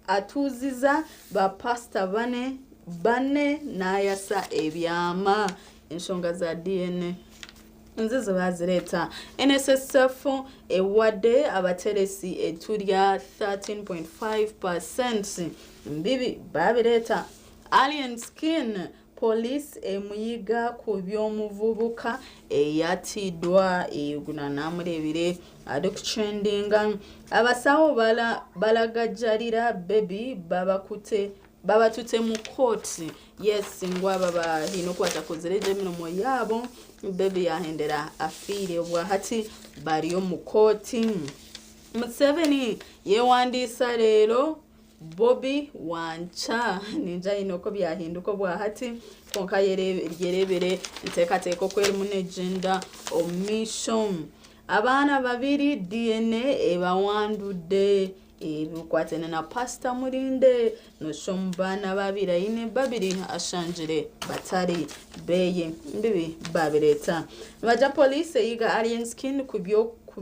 atuuziza ba pasita bane bane nayasa ebyama. Enshonga za DNA nizo bazireeta. NSSF ewadde abateresi eturya 13.5 percent. Mbibi babireeta. Alien Skin Police emuyiga ku by'omuvubuka eyatiddwa guna namurebire arikutrendinga. Abasawo balagajjalira baby babakute babatute mu kooti. Yes, ngu aba baine oku batakozire gye emirimo yaabo, baby yahendera afiire obwahati bari omu kooti. Museveni yewandiisa reero Bobi Wancha ningira haine oku byahinduka obwahati kwonka yerebere enteekateeka oku erimu negyenda omu maisho. Abaana babiri DNA ebawandudde ebikwataine na Pasita Mulinde noshusha omu baana ababaire aine babiri ashangire batari beye mbibi babireeta. Nibagira Poliisi eyiga Alien Skin ku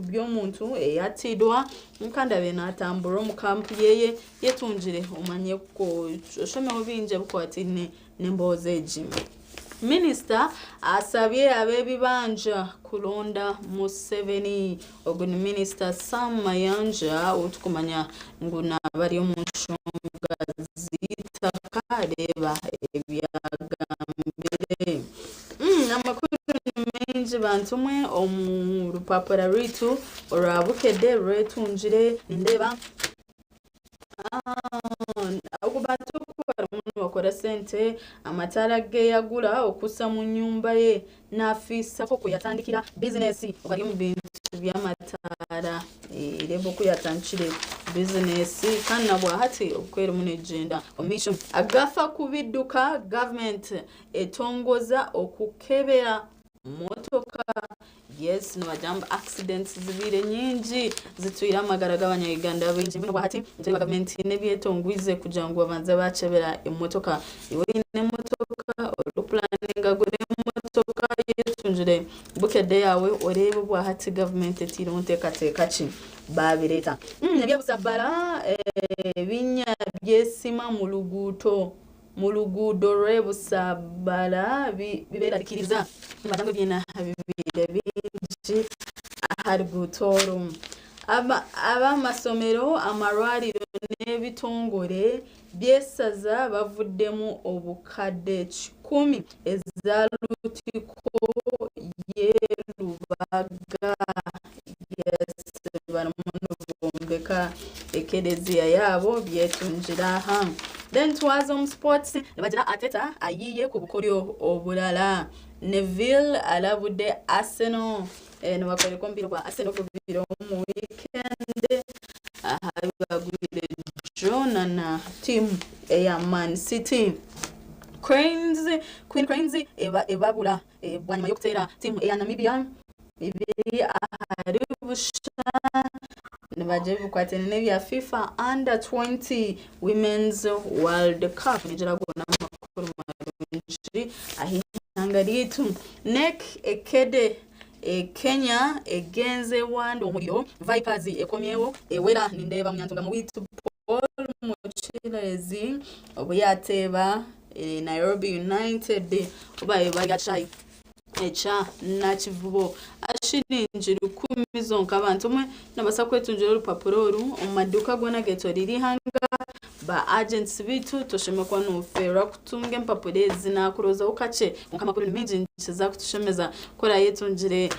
by'omuntu eyatiidwa Kandi abaire natambura omu kampu yeye yetungire omanye ku oshomeho bingi ebikwataine n'emboozi egi. Minisita asabye ab'ebibanja kuronda Museveni. Ogu ni Minisita Sam Mayanja ou tukumanya ngu naaba ari omu nshonga z'eitaka reeba ebi agambire. Amakuru ni maingi bantu mwe omu rupapura rwaitu orwa Bukedde rwetungire nindeeba ogu bantu oku barimu nibakora sente amataara ageyagura okusa mu nyumba ye nafiisa nk'oku yatandikira bizinesi obu ari omu bintu by'amataara reeba oku yatandikire bizinesi kandi nabwahati oku erimu negyenda omu maisho. Agafa kubiduka gavumenti etongoza okukebera motoka. Yes, nibagira ngu accidents zibaire nyingi zitwire amagara g'abanya-Uganda baingi. Mbwenu obwahati nitureeba gavumenti haine ebi etongwize kugira ngu babanze baakyebera emotoka. Iwe oine emotoka, orikupulaninga kugura emotoka, yetungire Bukedde yaawe oreebe obwahati gavumenti etaireho nteekateeka ki. Baabireeta. Eby'obusabbara, ebinya by'esima mu ruguuto. Mu ruguudo rw'e Busabala biberarikiriza nibagira ngu ebiina bibaire bingi aha ruguuto oru. Ab'amasomero, amarwariro n'ebitongore by'esaza bavuddemu obukadde kikumi eza Lutikko y'e Lubaga. Yes, barimu nibombeka ekereziya yaabo byetungire aha. Then twaza omu sports nibagira Arteta ayiiye ku bukoryo oburara. Neville arabudde Arsenal eh, nibakworeka omupiira gwa Arsenal ogubaire omu weekend aha bagwire draw na na team eya Man City. Cranes, Queen Cranes eba ebabura eh, bwanyima y'okuteera team eya Namibia Bibiri ahari busha nibagira ebikwataine n'ebya FIFA Under 20 Women's World Cup. Nigira ago n'amakuru marungi aha ihanga ryaitu. NEC Ekede e Kenya egenze wanda omuriro, Vipers ekomyewo ewera. Nindeeba munyantungamu waitu Paul Mucureezi obu yateeba Nairobi United obu baabaire bari aha kishaayi. ekya Nakivubo ashiringi rukumi zonka. Abantu mwe nobasa kwetungira orupapura oru omu maduuka goona agetoroire eihanga. Ba agents baitu toshemereire kuba nofeerwa kutunga empapura ezi. Nakurozaho kakye kwonka amakuru ni maingi nikiza kutushemeza ku orayetungire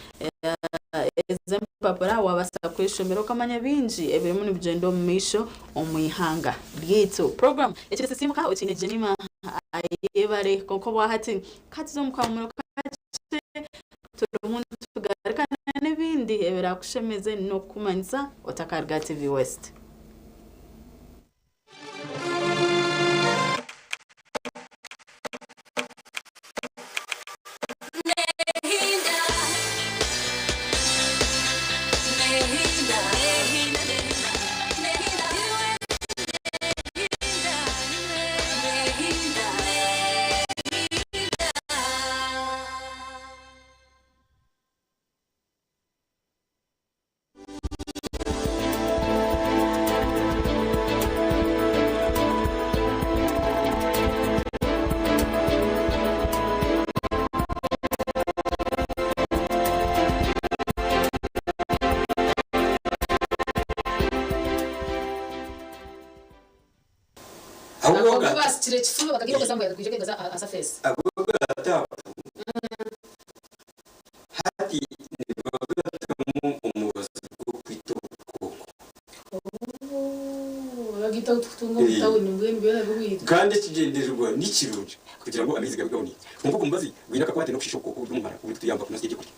ezi empapura wabasa kweshomera okamanya bingi ebirimu nibigyenda omu maisho omu ihanga ryaitu. Program Ekirisisiimuka okiine Jemimah Ayebare kwonka obwahati Ka tuze omu kahumuro kakye turimu nitugarukana n'ebindi ebiraakushemeze n'okukumanyisa otakaruga aha TV West. Basikire ekifuba bakagikozesa ngu yakwija kegaza aha surface. Ago ga taapu hati nibagatamu omubazi gw'okwita obukooko. Ooh, bagita ahu tukutunga omu tawuni mbwenu byona bihwire. Kandi ekigyendererwa ni kirungi kugira ngu amaizi gabe gaboneire. Kwonka ogu mubazi gwine akakwate n'okushiisha obukooko oburi omu mara oburikutuyamba kunozya ebyokurya.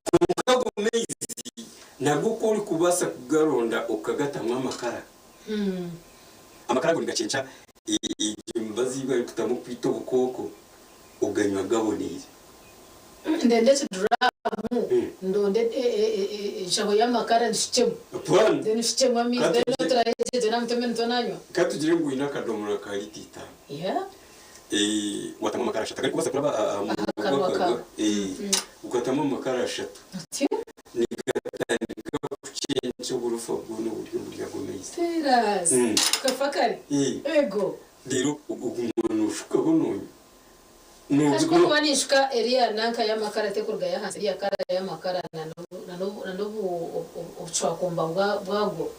Kwonka ago maizi nago ku orikubaasa kugaronda okagatamu amakara, amakara ago nigacenca egyo mibazi ei barikutamu kwita obukooko, oganywa gaboneire. Ndende ekiduraamu, ndonde enshaho y'amakara ngishukyemu, then nshukyemu amaizi, then oturayegyegye namutima emitwe nanywa. Ka tugire ngu oine akadomora ka lita itaano. Yeah. Watamu amakara ashatu agarikubaasa kuraba aha munwa gw'akanwa, okatamu amakara ashatu, nigatandika kucenca oburofa bwona oburi omuri ago maizi. Serious? Okafa kare? Ego. Reero oguma nooshukaho noonywa. Kandi ku ndikuba ninshuka eriya nanka y'amakara terikurugayo ahansi, eriya kara y'amakara na n'obucwakumba bwago.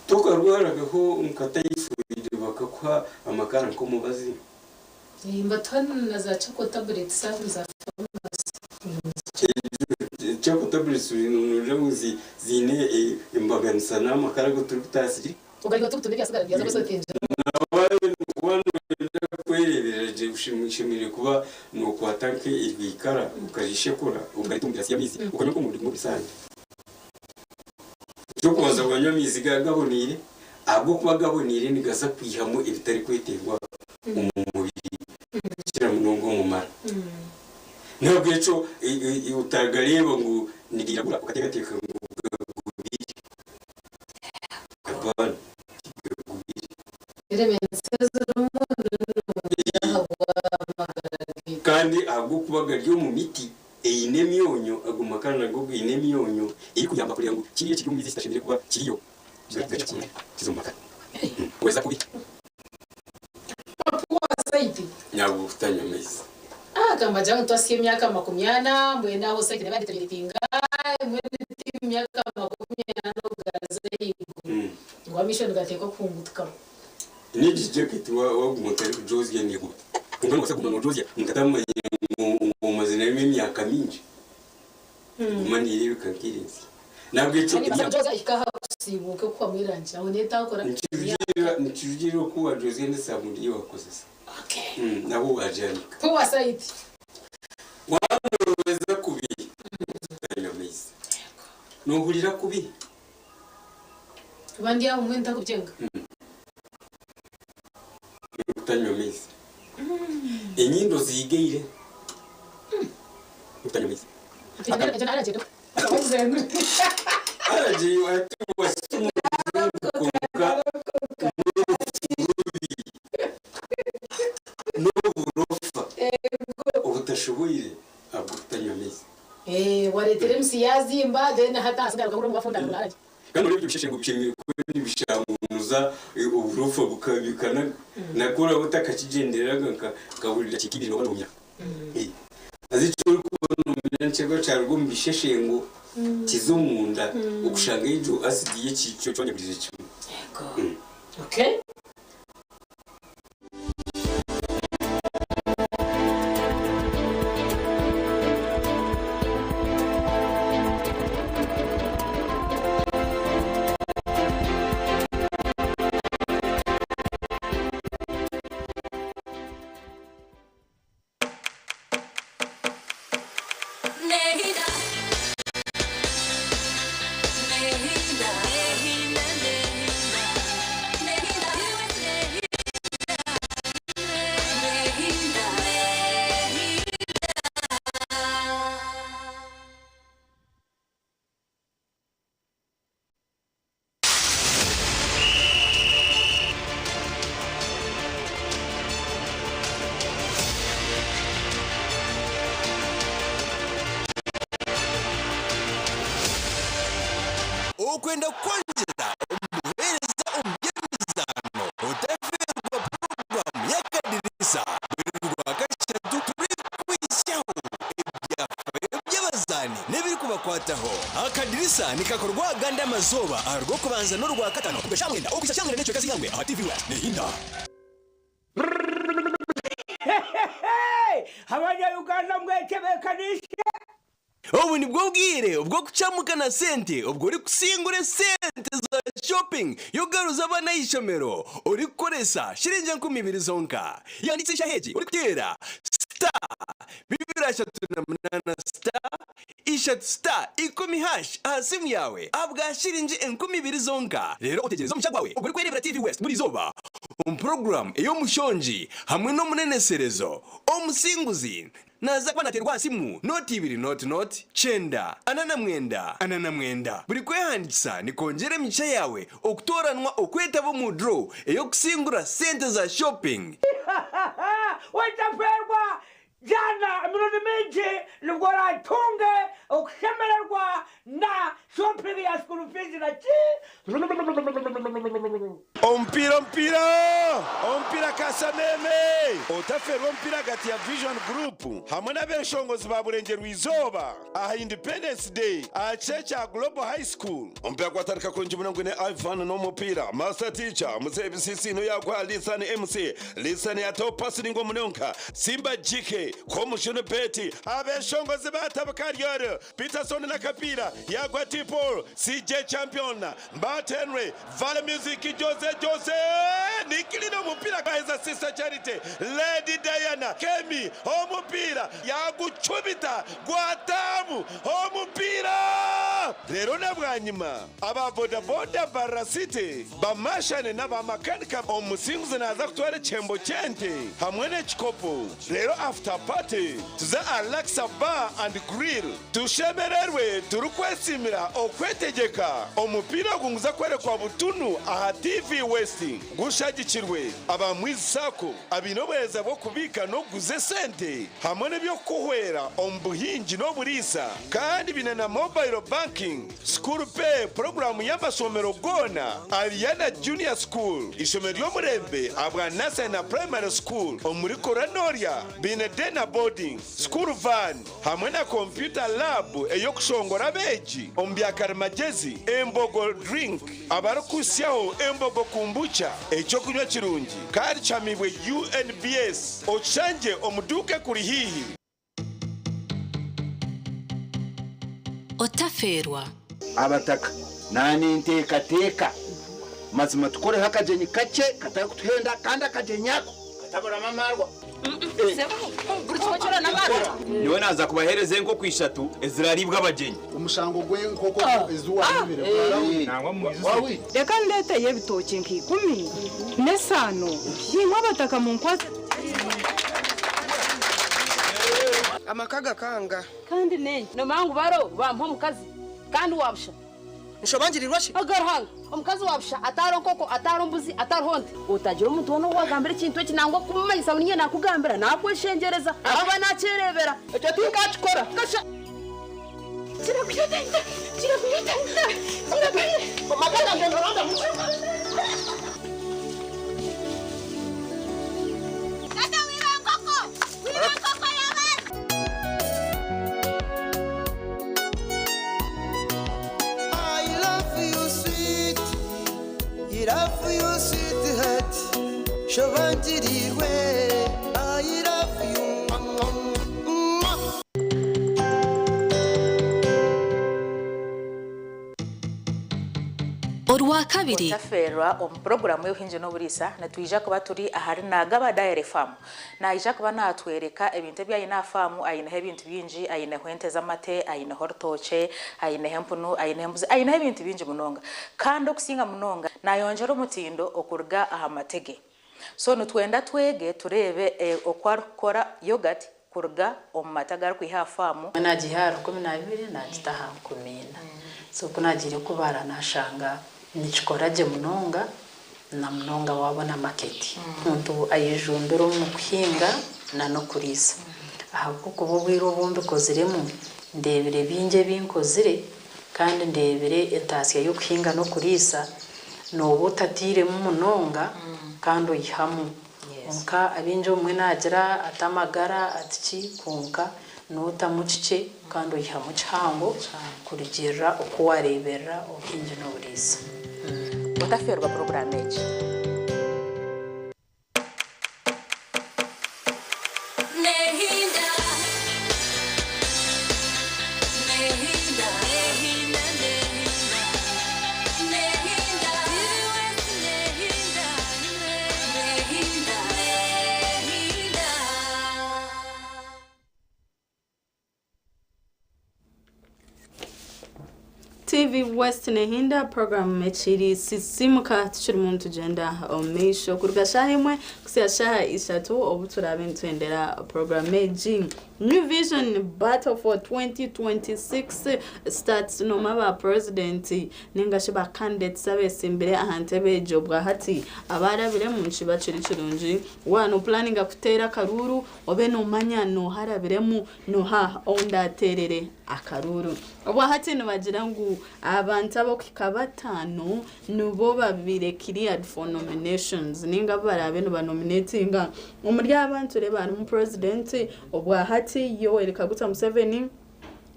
Tokarwaragaho nka typhoid bakakuha amakara nk'omubazi? Nibatuha na za charcoal tablets aha za pharmacy. Charcoal tablets nogira ngu ziine embaganisa n'amakara agu turikutaasya? Ogareka tubitunda ebyasigara byaza kwesotingira. Waaba noyenda kwereeberera gye oshemereire kuba nookwata nk'eryo ikara okarishekura okarita omu girasi y'amaizi okanywa nk'omurundi gumwe buri sande. Eky'okubanza wanywa amaizi gaboneire ahabw'okuba gaboneire nigaza kwihamu ebitarikwetengywa omu mubiri kukira munonga omu mara. N'ahabw'ekyo otagareeba ngu nigairagura okateekateeka ngu gagubire. Apana, tigagubire. Kandi ahabw'okuba gari omu miti eine emyonyo, ago makara nago gaine emyonyo erikuyamba kureeba ngu kiriya ekiri omu maizi ekitashemereire kuba kiriyo gakikura kiza omu makara. Weza kubi. Nyabu kutanywa amaizi. Agamba ngu twasya emyaka 40 mbwenu aho site neba deterioratinga mbwenu ti myaka 40 okugaruza ahaiguru ngu amaisho nigateekwa kuhungutukamu. N'egi jacket waguma otarikugyozya neguma. Kwonka nobaasa kuguma nogyozya omuntu atamanya ngu omaziremu emyaka mingi. Eguma nereebeka nk'eri nsya. Nahabwekyo Kandi nobaasa kugyozya ehika aha kusiibuuka ekuhwamu erangi aho netakora emyaka. Nikirugiirira oku wagyozya n'esabuuni ei wakozesa. Nahu wagyanika. Poor sight. Waaba nohweza kubi otanywa amaizi. Nohurira kubi. Kuba ndi aho mbwenu ntakubyenga. Kutanywa amaizi. Enyindo ziigaire. Kutanywa amaizi. Allergy kwonka n'orufu rubi n'oburofa obutashoboire ahabw'okutanywa maizi. Wareetera emisi yaazimba then hati ahasigara okahurira ngu wafunda ngu allergy. Kandi noreeba ebyo bisheshe ngu bishemereire kuba nibishangunuza oburofa bukanaga. Nako oraba otakakigyendereraga nka buri dakiika ibiri nooba noomira. Haza eki orikuba noomira nikyo kyaruga omu bisheshengo kiza omunda okushanga egyo asidi y'ekyo kyonyagurize kimwe. Okay. Okwenda kukwongyera omu buheereza omu by'emizaano, otafeerwa puroguraamu y'akadirisa buri Rwakashatu turikuhitsyaho ebyafaayo by'abazaani n'ebirikubakwataho. Akadirisa nikakorwa agandi amazooba aha Rwokubanza n'Orwakatano kuruga shaaha mwenda okuhitsya shaaha mwenda n'ekicweka z'eihangwe aha TV West. Nehinda. Abanya-Uganda mwetebekaniise. Obu nibwo bwire obw'okucamuka na sente obwo orikusingura esente za shopping y'okugaruza abaana aha ishomero orikukoresa shiringi 2000 zonka. Yandikisa eshaaha egi orikuteera *238 *3 *10# aha simu yaawe ahabwa shiringi 2000 zonka reero otegyereze omugisha gwawe ogurikwereebera TV West buri izooba omu puroguraamu ey'omushongi hamwe n'omuneneserezo omusinguzi Naaza kuba naateerwa aha simu nooti ibiri nooti nooti kyenda ana na mwenda ana na mwenda. Buri kwehandiikisa nikwongyera emigisha yaawe okutooranwa okwetaba omu draw ey'okusingura sente za shopping. Otaferwa jana emirundi mingi nibwo oratunge okushemererwa na shopping ya school fees na ki. Omupiira omupiira omupiira kasameme otaferwa omupiira ahagati ya Vision Group hamwe n'abeshongozi ba Burengyerwa Izooba aha Independence Day aha kishaayi kya Global High School. Omupiira gwatandika kurungi munonga gwine Ivan n'omupiira Master Teacher Muzeeyi Bisisiino yaguha Lisan MC Lisan yataho pasi ningwa munonga Simba GK Komushunu Betty abeshongozi batabuka ryoro Peterson n'akapiira yagwa T Paul CJ Champion Mbat Henry Vale Music Jose Jose Nikilina omupiira gwaheza Sister Charity Lady Diana Kemi omupiira yagucumita gwataamu omupiira reero na bwanyima aba boda boda Mbarara City bamashane n'aba makanika omusinguzi naaza kutwara ekihembo ky'ente hamwe n'ekikopo reero after party tuze aha Laksa Bar and Grill tushemererwe turikwesiimira okwetegyeka. Omupiira ogu niguza kworekwa butunu aha TV West gushagikirwe aba Mwizi Sacco abaine obuheereza bw'okubiika n'okuguza esente hamwe n'eby'okukuhwera omu buhingi n'oburiisa kandi baine na mobile banking. School Pay puroguraamu y'amashomero goona Ariana Junior School, eishomero ry'omurembe ahabwa Nursery na Primary School omuri Koronorya baine Day na Boarding, School Van hamwe na Computer Lab ey'okushongora abeegi omu bya karimagyezi, Embogo Drink abarikuhitsyaho Embogo Kombucha eky'okunywa kirungi kandi kihamiibwe UNBS okishangye omu duuka ekuri haihi. Otafeerwa. Abataka, Naninteekateeka mazima tukoreho akagyenyi kakye katarikutuhenda kandi akagyenyi ako kataburamu amaarwa. Nyowe naaza kubaheereza enkoko ishatu eziraariibwe abagyenyi. Omushango gw'enkoko ezi waayibire gwarawundi. Reka ndeeteyo ebitookye nka ikumi n'esaano, naimwe abataka munkwatse tugyende. Amaka gakanga. Kandi n'enki? Noomanya ngu baro bampa omukazi kandi wa busha. Nshobangirirwa shi? Aga Ruhanga, omukazi wa busha atariho nkoko, atariho mbuzi, atariho nte. Otagira omuntu woona ou waagambira ekintu eki nangwa kumumanyisa ngu niinye naakugambira, naakweshengyereza ahakuba naakyereebera. Ekyo tinkaakikora. Kasha! Kirakwita, kirakwita, kirakwita. Amaka gangye noronda mu. Tata wiba enkoko! Wiba enkoko y'abandi! I love you sweet, I love you sweetheart, shobangirirwe, I love you mwah, mwah, mwah. Orwakabiri. Otafeerwa omu puroguraamu y'obuhingi n'oburiisa, nitwija kuba turi ahari Nagaba Dairy Farm. Naija kuba naatworeka ebintu ebi aine aha faamu, aineho ebintu bingi, aineho ente z'amate, aineho orutookye, aineho empunu, aineho embuzi, aineho ebintu bingi munonga. Kandi okusinga munonga, naayongyera omutindo okuruga aha mate ge. So nitwenda twege tureebe oku arikukora yoghurt kuruga omu mate agu arikwiha aha faamu. Naagiiha aha 12 naagita aha 40. So ku naagiire kubara naashanga nikikora gye munonga na munonga waabona maketi. Omuntu ayejumbira omu kuhinga na n'okuriisa ahabw'okuba obwire obu mbikoziremu ndeebire bingi ebi nkozire kandi ndeebire entaasya y'okuhinga n'okuriisa nooba otatairemu munonga kandi oihamu. Kwonka abaingi obumwe naagira ati amagara ati ki kwonka nootamu kikye kandi oihamu kihango kurugiirira oku waareeberera obuhingi n'oburiisa. Otafeerwa puroguraamu egi. Nehinda. TV West nehinda program ekiri sisimuka tukirimu nitugyenda omu maisho kuruga shaaha emwe kuhitsya shaaha ishatu obu turaabe nitwendera program egi. New Vision Battle for 2026 starts nomu ba president ninga shi ba candidates abesimbire aha ntebe egyo bwahati abarabiremu nikiba kiri kirungi waaba nopulaninga kuteera akaruuru obe nomanya noha arabiremu noha ou ndateerere akaruuru. Obwahati nibagira ngu abantu ab'okuhika bataano nibo babaire cleared for nominations ninga abu baraabe nibanominatinga. Omuri aba nitureeba harimu Purezidenti obwahati Yoweri Kaguta Museveni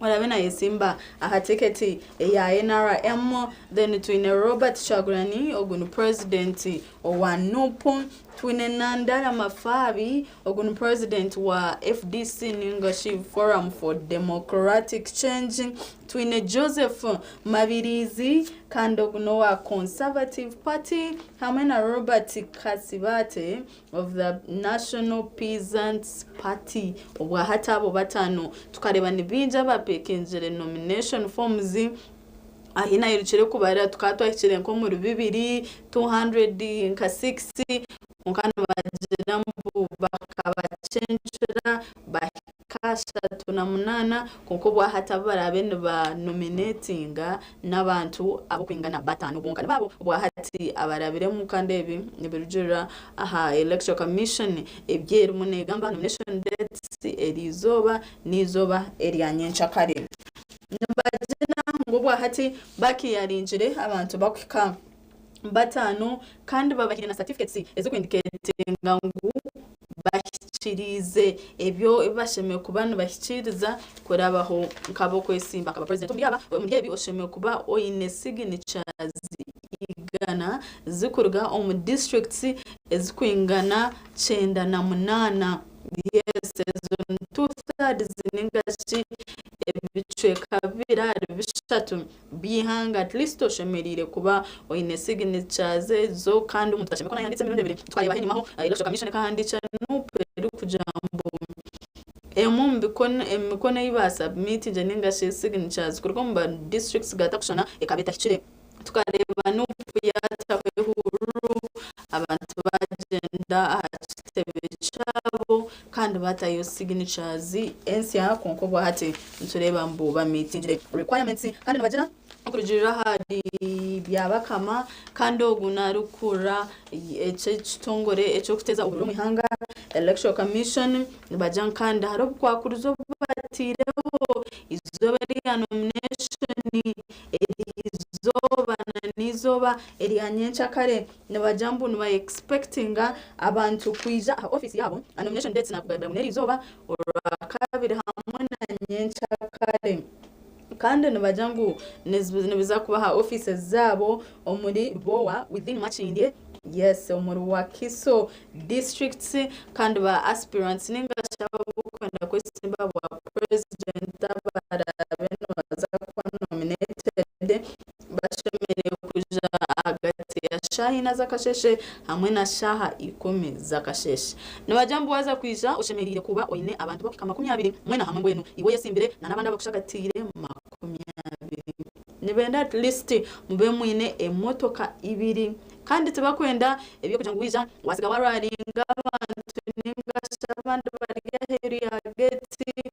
oraabe nayesimba aha tiketi eya NRM, then twine Robert Kyagulanyi ogu ni Purezidenti owa NUP, twine Nandala Mafabi ogu ni Purezidenti wa FDC ninga shi Forum for Democratic Change, twine Joseph Mabirizi kandi ogu n'owa Conservative Party hamwe na Robert Kasibate of the National Peasants Party. Obwahati abo bataano tukareeba ni baingi abapekingire nomination forms ahi nayirukire kubarira tukaba twahikire nk'omuri bibiri, 200 nka 6 kwonka nibagira ngu bakabacencura bahika 38 kwonka obwahati abu baraabe nibanominatinga n'abantu ab'okwingana bataano bonka nibo abo obwahati abarabiremu kandi ebi nibirugirira aha Electoral Commission ebi erimu negamba nomination dates eriizooba n'eizooba erya nyenkyakare. Nibagira ngu obwahati bakiyaringire abantu bakuhika bataano kandi babahaire na certificates ezirikwindiketinga ngu bahikiriize ebyo ebi bashemereire kuba nibahikiiriza kurabaho nk'ab'okwesimba nka ba president. Omuri aba omuri ebi oshemereire kuba oine signatures igana zirikuruga omu districts ezirikwingana 98. Yes, ezo ni two thirds ninga shi ebicweka bibiri ahari bishatu by'eihanga. At least oshemereire kuba oine signatures ezo kandi omuntu tashemereire kuba nayehandiikisa emirundi ebiri. Twareeba enyima Electoral Commission ekahandiikira NUP erikugira ngu emwe omu mikono ei baasubmitingire ninga shi signatures kuruga omu ba districts gatakushushana ekaba etahikire. Tukareeba NUP yaataho ehururu abantu baagyenda aha kitebe kyabo kandi baatayo signatures ensya kwonka obwahati nitureeba ngu bamitingire requirements kandi nibagira Okurugiirira ahari Byabakama kandi ogu narikukurira eky'ekitongore eky'okuteeza obururu omu ihanga Electoral Commission nibagira ngu kandi hariho obukwakurizo obu bataireho eizooba erya nomination eriizooba na n'eizooba erya nyenkyakare nibagira ngu niba expectinga abantu kwija aha ofiisi yaabo aha nomination dates nakugambira ngu n'eriizooba orwakabiri hamwe na nyenkyakare. Kandi nibagira ngu nibiza kuba aha offices zaabo omuri Lubowa within Makindye, yes omuri Wakiso districts kandi ba aspirants ninga shi abakwenda kwesimba aha bwa president abaraabe nibaza kuba nominated bashemereire kwija ahagati ya shaaha ina z'akasheeshe hamwe na shaaha ikumi z'akasheeshe. Nibagira ngu waaza kwija oshemereire kuba oine abantu b'okuhika 20 mwena hamwe mbwenu iwe oyesimbire na n'abandi abakushagatiire 20. Nibenda at least mube mwine emotoka ibiri kandi tibakwenda eby'okugira ngu waija watsiga warwaringa abantu ninga shi abandi bari aheeru ya geeti.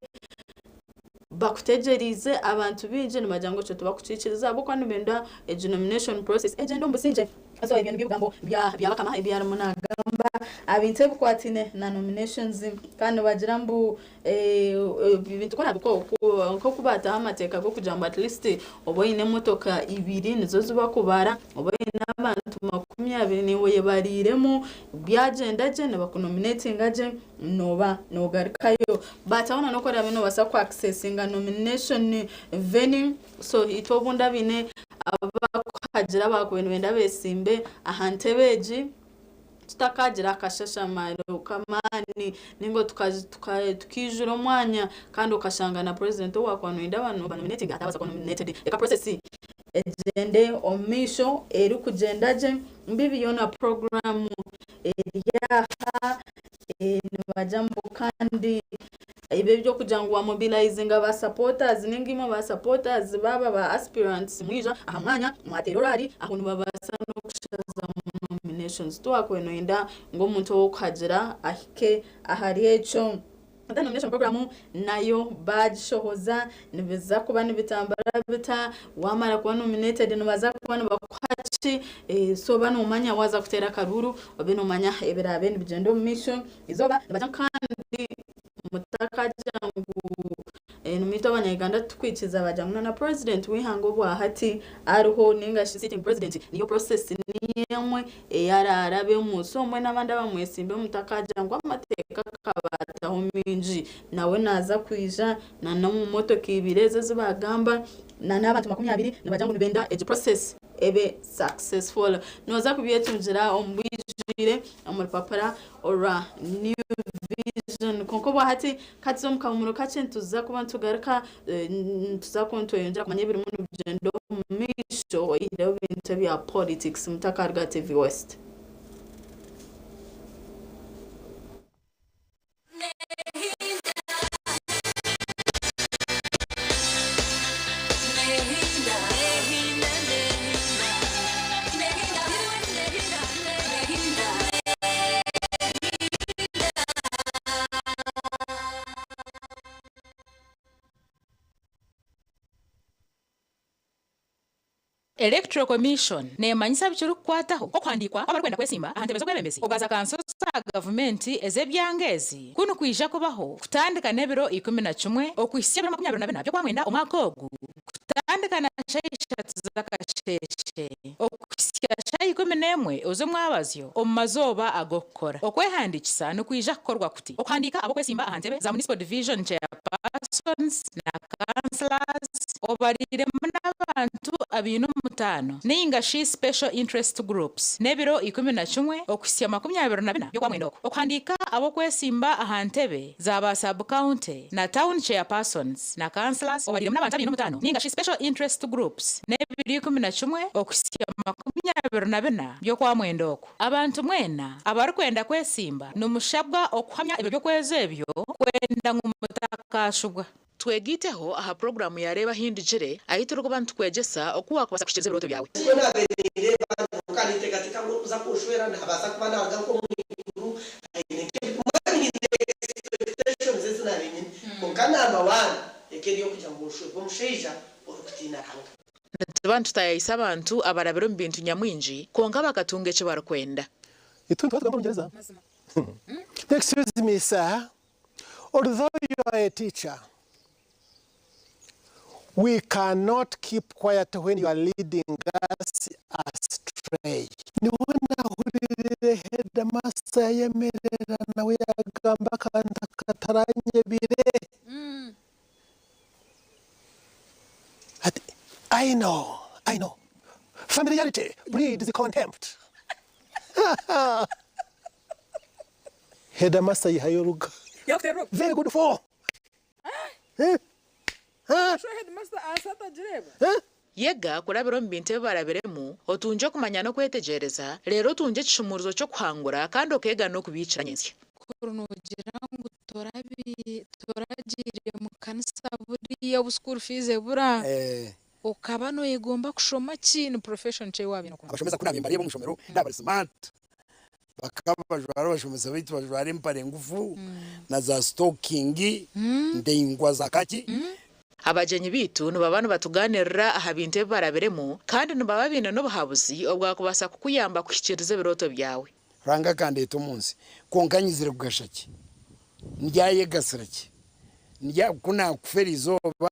Bakutegyereize abantu baingi nibagira ngu ekyo tibakukiikiriza ahabw'okuba nibenda egi nomination process egyende omu busingye. So ebyo nibyo bigambo bya Byabakama ebi arimu nagamba aha bintu ebikwataine na nominations kandi nibagira mbu ebintu nk'oku baataho amateeka g'okugira ngu at least obe oine emotoka ibiri nizo zibakubara, obe oine abantu 20 naiwe oyebariiremu byagyenda gye nibakunominatinga gye. Nooba noogarukayo. But aho noona ku oraabe noobaasa ku accessinga nomination venue, so itwe obundi abaine abu barikuhagira abaakubaire nibenda beesimbe aha ntebe egi, tutakagira akashashamaro k'amaani nainga tukaijura omwanya kandi okashanga na president ou waakuba nooyenda banominatinge ataabaasa kuba nominated. Reka process egyende omu maisho erikugyenda gye, mbibi yoona puroguraamu eri aha, nibagira ngu kandi. Ebyo eby'okugira ngu wamobilizinga ba supporters ninga imwe ba supporters baaba ba aspirants mwija aha mwanya mwateera orwari aho nibabaasa n'okushazamu nominations. Tiwakubaire noyenda ngu omuntu ow'okuhagira ahike ahari ekyo. The nomination program nayo baagishohoza nibiza kuba nibitambura bita, waamara kuba nominated nibaza kuba nibakuha ki, so oba noomanya waaza kuteera akaruuru obe noomanya ebiraabe nibigyenda omu maisho. Eizooba nibagira ngu kandi mutakagira ngu niitwe abanya-Uganda titukwikiriza baagira ngu na purezidenti w'eihanga obwahati ariho ninga shi sitting president niyo process niyo emwe ei araarabemu. So mbwenu abandi abamwetsimbire mutakagira ngu amateeka akabataho maingi nawe naaza kwija na n'omu motoka ibiri ezo ezi baagamba na n'abantu 20 nibagira ngu nibenda egi process ebe successful. Nooza kubyetungira omu bwijwire omu rupapura orwa New Vision. Kwonka obwahati katuze omu kahumuro kakye nituza kuba nitugaruka nituza kuba nitweyongyera kumanya ebirimu nibigyenda omu maisho oyihireho ebintu ebya politics. Mutakaruga TV West. Electoral Commission neemanyisa bikirikukwataho nk'okuhandiikwa kw'abarikwenda kwesimba aha ntebe z'obwebembezi obwa za kanso za gavumenti ez'ebyanga ezi ku nikwija kubaho kutandika n'ebiro 11 okuhitsya ebiro 24 by'Okwamwenda omwaka ogu kutandika na shaaha ishatu z'akasheeshe okuhitsya shaaha 11 ez'omwabazyo omu mazooba ag'okukora. Okwehandiikisa nikwija kukorwa kuti, Okuhandiika ab'okwesimba aha ntebe za Municipal Division Chairpersons na Councillors obariiremu n'abantu abaine omutaano nainga shi Special Interest Groups n'ebiro 11 okuhitsya 24 by'Okwamwenda oku. Okuhandiika ab'okwesimba aha ntebe za ba Sub-County na Town Chairpersons na Councillors obariiremu n'abantu abaine omutaano nainga shi Special Interest Groups n'ebiro 11 okuhitsya 24 by'Okwamwenda oku. Abantu mwena abarikwenda kwesimba nimushabwa okuhamya ebiro by'okwezi ebyo kwenda ngu mutakaashubwa. Twegaiteho aha puroguraamu ya Reeba Ahindugire ahu turikuba nitukwegyesa oku waakubaasa kuhikiiriza ebirooto byawe. Nikwo naabaire nindeeba nyoka ninteekateeka ngu orikuza kunshwera naabaasa kuba naaruga nk'omu iguru aine nk'ebi mbwenu nyine expectations ezi naabaire nyine kwonka number one eka eri ey'okugira ngu nshwerwe omushaija orikutiina Ruhanga. Nituba nitutaayaayisa abantu abarabire omu bintu nyamwingi kwonka bakatunga eki barikwenda. Itwe nituba tugamba Orungyereza. Excuse me sir, although you are a teacher, we cannot keep quiet when you are leading us astray. Niho nahuriire headmaster yayemerera nawe yagamba akantu akataranyebire. Ati, I know, I know. Familiarity breeds contempt. Headmaster yihayo oruga. Very good for. Eh? Eh? Yega kurabira omu bintu ebi barabiremu, otungye okumanya n'okwetegyereza, reero otungye ekishumuurizo ky'okuhangura kandi okeega n'okubiikira nyentsya. Kuri noogira ngu toragiire mu kanisa buriya obu school fees ebura, okaba nooyegomba kushoma ki? Ni profession ki ei waabaire nookunda? Abashomesa ku naabaire mbareeba omu ishomero naaba bari smart bakaba bajwara abashomesa baitu bajwara empare ngufu na za sitokingi ndaingwa za kaki. Abagyenyi baitu nibaba nibatugaaniirira aha bintu ebi barabiremu kandi nibaba baine n'obuhabuzi obwakubaasa kukuyamba kuhikiiriza ebirooto byawe. Ruhanga akandeeta omu nsi, kwonka nyizire kugasha ki? Ndyayegasira ki? Ndya, ku naakufa eri izooba,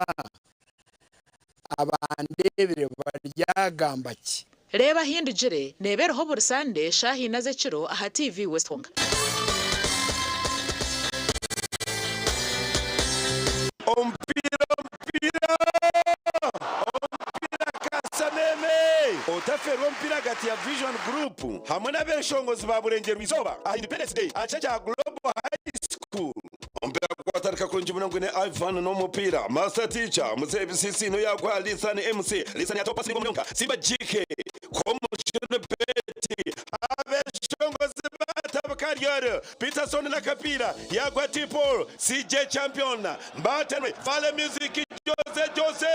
abandeebire baryagamba ki? Reeba Ahindugire neeba eriho buri Sande shaaha ina z'ekiro aha TV West honka. Omupiira omupiira omupiira Kasameme! Otaferwa omupiira ahagati ya Vision Group hamwe n'abeshongozi ba Burengyerwa Izooba aha Independence Day aha kishaayi kya Global High School. Omupiira gwatandika kurungi munonga gwine Ivan n'omupiira Master Teacher Muzehe Bisisi niwe yaguha Lisan MC Lisan yataho pasi ningwa munonga Simba GK Komushunu Betty abeshongozi batabuka. eryoro Peterson n'akapiira yaagwa T-Paul CJ Champion Mbatenwe Vale Music Jose Jose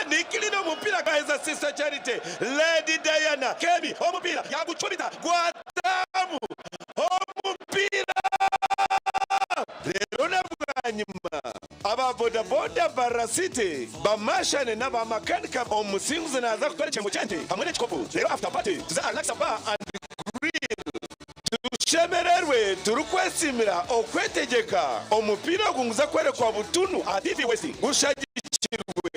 Nikilina omupiira gwaheza Sister Charity Lady Diana Kemi omupiira yagucumita gwataamu omupiira reero na bwanyima aba boda boda Mbarara City bamashane n'aba makanika omusinguzi naaza kutwara ekihembo ky'ente hamwe n'ekikopo reero after party tuze aha Relaxa Bar and Grill Tushemererwe turikwesiimira okwetegyeka. Omupiira ogu niguza kworekwa butunu aha TV West gushagikirwe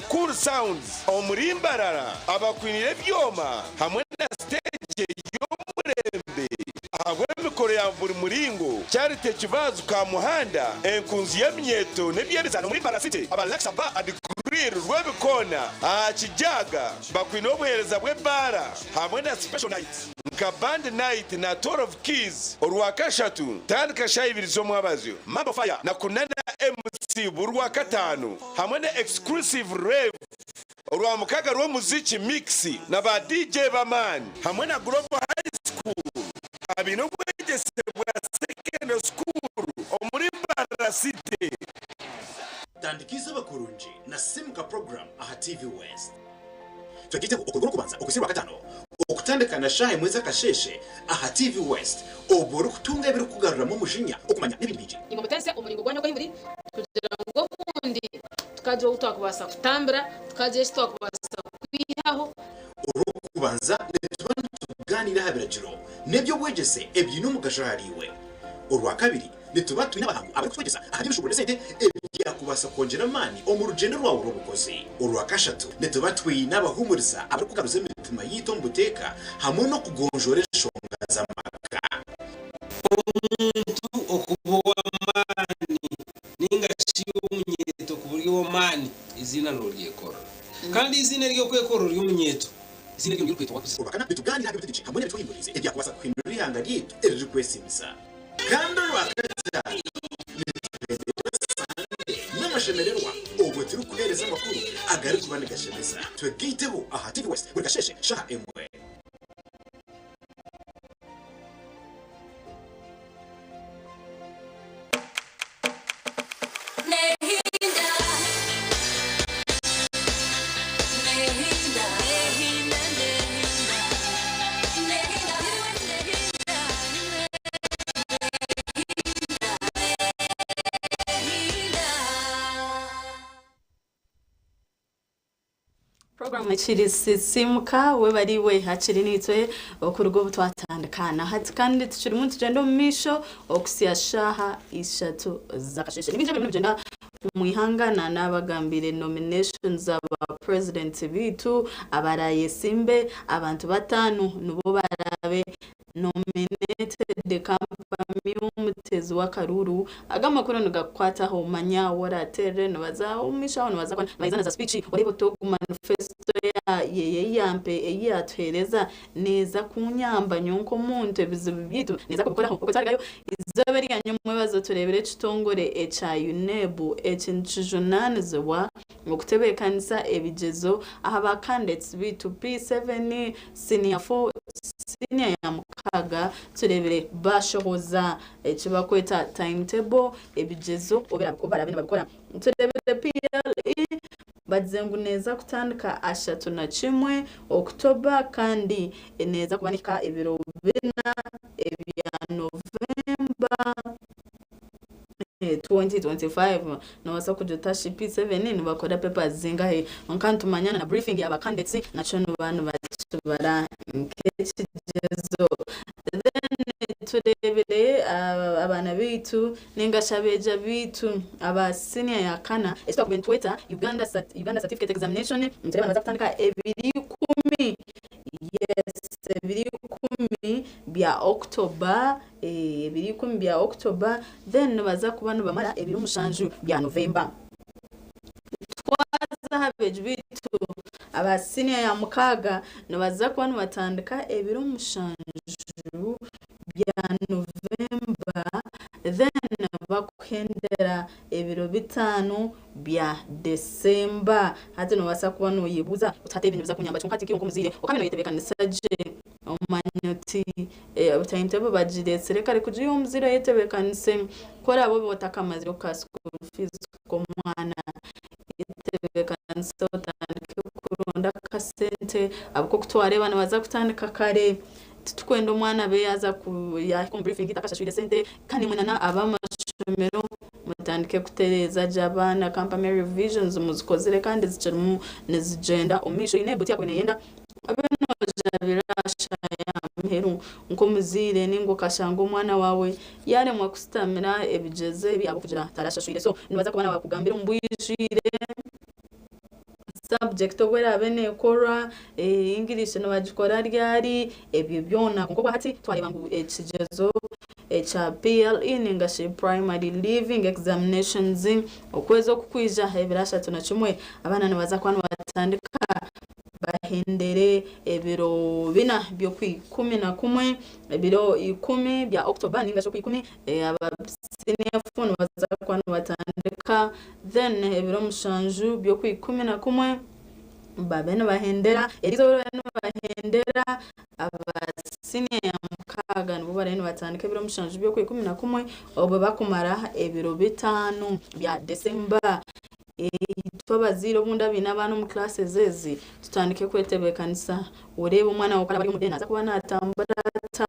Cool Sounds omuri Mbarara abakwiniire ebyoma hamwe na siteegi y'omurembe ahabw'emikoro ya buri muringo. Charity Kibazu Kamuhanda, enkunzi y'eminyeeto n'eby'emizaano omuri Mbarara City, aba Luxa Bar and Grill Rwebikoona aha Kijaga bakwine obuheereza bw'ebaara hamwe na Special Nights. Nka Band Night na Tour of Keys Orwakashatu kutandika shaaha ibiri z'omwabazyo, Mambo Fire na Kunana MC Burwakataano hamwe na Exclusive Rave Orwamukaga rw'omuziki Mix na ba DJ b'amaani hamwe na Global High School abaine obwegyese bwa Secondary School omuri Mbarara City. Tandika eizooba kurungi na Simuka Program aha TV West. Twegyeitego okuruga Orwokubanza okuhitsya Orwakataano okutandika na shaaha emwe z'akasheeshe aha TV West obwo orikutunga ebirikukugaruramu omujinya, okumanya n'ebindi bingi. Imwe mutense omuringo gwanyu oku ahi muri, kugira ngu obundi tukagira obu twakubaasa kutambira, tukagira eki twakubaasa kwihaho. Orwokubanza nituba nitugaaniira aha biragiro n'eby'obwegyese ebiine omugasho ahariiwe. Orwakabiri Nituba twine abahangu abarikutwegyesa aha by'emishuuburo n'esente ebyakubaasa kwongyera amaani omu rugyendo rwawe rw'obukozi. Orwakashatu, nituba twine abahuumuriza abarikugaruza emitima yaitu omu buteeka hamwe n'okugonjoora enshonga z'amaka. Omuntu okuba ow'amaani nainga shi omunyeeto kuba ori ow'amaani, eiziina nooryekorera. Kandi eiziina ery'okwekorera ori omunyeeto, eiziina eryo niryo orikwetwa wakuza. Orwakana, nitugaaniira aha by'obutegyeki hamwe n'ebitwehinguririize ebyakubaasa kuhindura eihanga ryaitu eririkwesiimisa. Kandi orwakataano nitubendera Sande n'amashemererwa obwo turikuheereza amakuru agarikuba nigashemeza. Twegaiteho aha TV West buri kasheeshe shaaha emwe. Program ekiri Sisimuka webare iwe hakiri naitwe okuruga obu twatandika na hati kandi tukirimu nitugyenda omu maisho okuhitsya shaaha ishatu z'akasheeshe. Ni bingi ebirimu nibigyenda omu ihanga na naabagambiire nominations za ba president baitu abaraayesimbe abantu bataano nibo baraabe Nominated Kampami w'omuteezi w'akaruuru. Aga amakuru nigakukwataho manya ou orateerere nibaza omu maisho aho nibaza kuba nibaija na za speech oreebe oti ogu manifesto ye ei yampa ei yaatuheereza neeza kunyamba nyowe nk'omuntu ebizibu byaitu neeza kubikoraho. Okwo twarugayo eizooba erya nyomwebazo tureebire ekitongore ekya UNEB eki nikijunaanizibwa okutebeekanisa ebigyezo aha ba candidates baitu P7, Senior 4, Senior ya mukaaga tureebire baashohoza eki barikweta time table ebigyezo obu baraabe nibabikora. Tureebire PLE bagize ngu neeza kutandika 31 October kandi neeza kuba nehika ebiro bina ebya November. 2025 nobaasa kugira ota shi P7 nibakora papers zingahi kwonka nitumanya na briefing ya ba candidates nakyo nibaba nibakibara nk'ekigyezo then tureebire abaana baitu ninga shi abeegi baitu aba senior ya kana eki twakubaire nitweta Uganda Certificate Examination nitureeba nibaza kutandika 20 yes 20 bya October 20 bya October then nibaza kuba nibamara 7 bya November. Twaza aha beegi baitu aba siniya ya mukaaga nibaza kuba nibatandika 7 bya November then bakuhendera 5 bya December. Hati nobaasa kuba noyebuuza oti hati ebi nibiza kunyamba ki? Kwonka hati nkiiwe nk'omuzaire okabe noyetebeekanisa gye. Omanye oti timetable bagiretsire kare kugiha omuzaire oyetebekanise ku oraabe obe otakamazire ka school fees k'omwana yetebekanise otandike kuronda akasente ahabw'okuba oku twareeba nibaza kutandika kare titukwenda omwana abe yaaza yahika omu briefing takashashwire sente kandi imwe na ab'amashomero mutandike kutereeza gye abaana company revisions muzikozire kandi zikirimu nizigyenda omu maisho oine buti yakubaire neyenda Obe noojabira aha shaaha ya muheru nk'omuzaire nainga okashanga omwana waawe yaaremwa kusitamira ebigyezo ebi ahabw'okugira tarashashwire. So nibaza kuba nibakugambira omu bwijwire subject obu eraabe neekorwa, English nibagikora ryari, ebyo byona. Kwonka obwahati twareeba ngu ekigyezo ekya PLE nainga shi Primary Leaving Examinations okwezi oku kwija ebiro 31 abaana nibaza kuba nibatandika Bahendere ebiro bina by'Okwikumi-na-kumwe, ebiro 10 bya October ninga shi Okwikumi, aba senior four nibaza kuba nibatandika, then ebiro 7 by'Okwikumi-na-kumwe babe nibahendera, erizooba babe nibahendera, aba senior ya mukaaga nibo barabe nibatandika ebiro 7 by'Okwikumi-na-kumwe, obwo bakumara ebiro 5 bya December. Itwe abazaire obundi abaine abaana omu classes ezi tutandike kwetebeekanisa oreebe omwana waawe ku araabe ari omu day naaza kuba naatambura ata,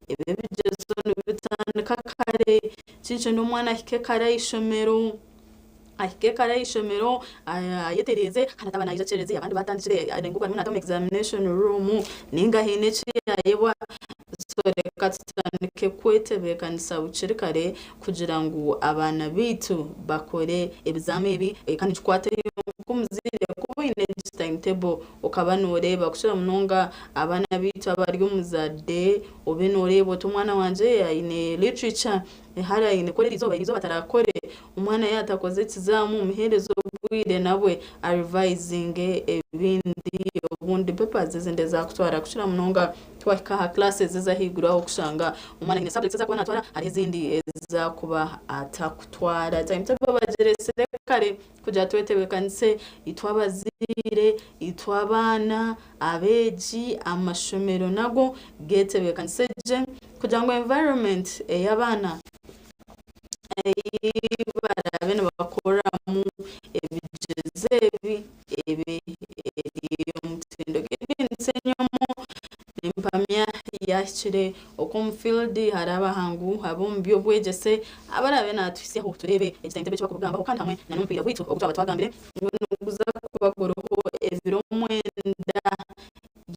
ebi ebigyezo nibitandika kare, kinkyenda omwana ahike kare aha ishomero, ahike kare aha ishomero ayetereeze kandi ataaba naija akyerereze abandi batandikire ngu arimu naata omu examination room ninga haine eki yaayebwa so reka tutandike kwetebeekanisa bukiri kare kugira ngu abaana baitu bakore ebizamu ebi kandi nikikwata nk'omuzaire kuba oine egi timetable okaba noreeba kukira munonga abaana baitu abari omu za day obe noreeba oti omwana wangye aine literature hare aine kukora erizooba erizooba tarakore omwana yaaba atakoze ekizamu omuheereze obwire nabwe arivayizinge ebindi obundi papers ezindi ezakutwara kukira munonga Twahika aha classes ez'ahaiguru aho okushanga omwana aine subjects ezi arikuba natwara hariho ezindi ezi arikuba atakutwara. Timetable bagiresire kare kugira twetebekanise itwe abazaire, itwe abaana, abeegi, amashomero nago getebekanise gye kugira ngu environment ey'abaana ei baraabe nibakoreramu ebigyezo ebi ebe eri ey'omutindo. Gideon Ssenyomo nimpamya yaahikire okwo omu field hariho abahangu ab'omu by'obwegyese abaraabe naatuhitsyaho tureebe egi timetable eki barikugambaho kandi hamwe n'omupiira gwaitu ogu twaba twagambire ngu niguza kuba guriho ebiro mwenda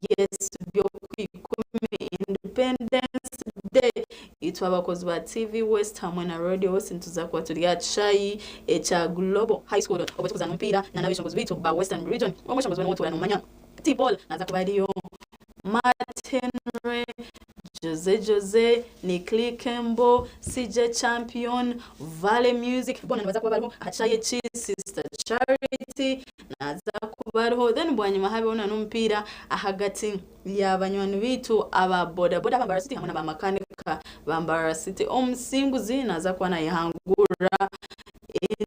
Yes by'okwikumi Independence Day itwe abakozi ba TV West hamwe na Radio West nituza kuba turi aha kishaayi ekya Global High School obwo turikuzaana omupiira na n'abeshongozi baitu ba Western Region. Omweshongozi we niwe otuura nomumanya T Paul naza kuba ariyo, Matt Henry, Jose Jose, Nick Lee Kembo, CJ Champion, Valley Music boona nibaza kuba bariho aha kishaayi eki, Sister Charity naza kuba ariho then bwanyima habeho na n'omupiira ahagati ya banywani baitu aba boda boda aba Mbarara City hamwe na ba makanika ba Mbarara City. Omusinguzi naza kuba nayehangurira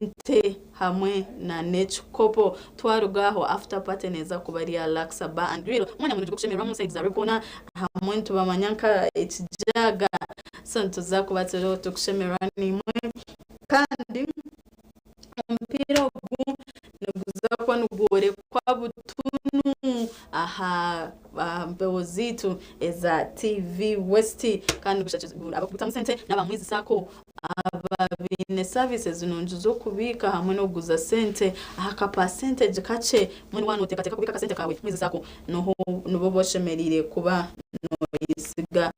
ente hamwe na n'ekikopo. Twaruga aho after party neeza kuba eri aha Luxa Bar and Grill. Omwanya murungi gw'okushemererwamu side za Rubicon hamwe nitubamanya nka ekijaaga. So nituza kuba turiho turikushemererwa naimwe kandi omupiira ogu niguza kuba nigworekwa butunu aha mpewo zaitu eza TV West kandi abarikugutamu sente n'aba Mwizi Sacco Aba baine services nungi z'okubiika hamwe n'okuguza sente aha ka percentage kakye. Mbwenu waaba noteekateeka kubiika akasente kaawe Mwizi Sacco niho nibo oba oshemereire kuba noyesiga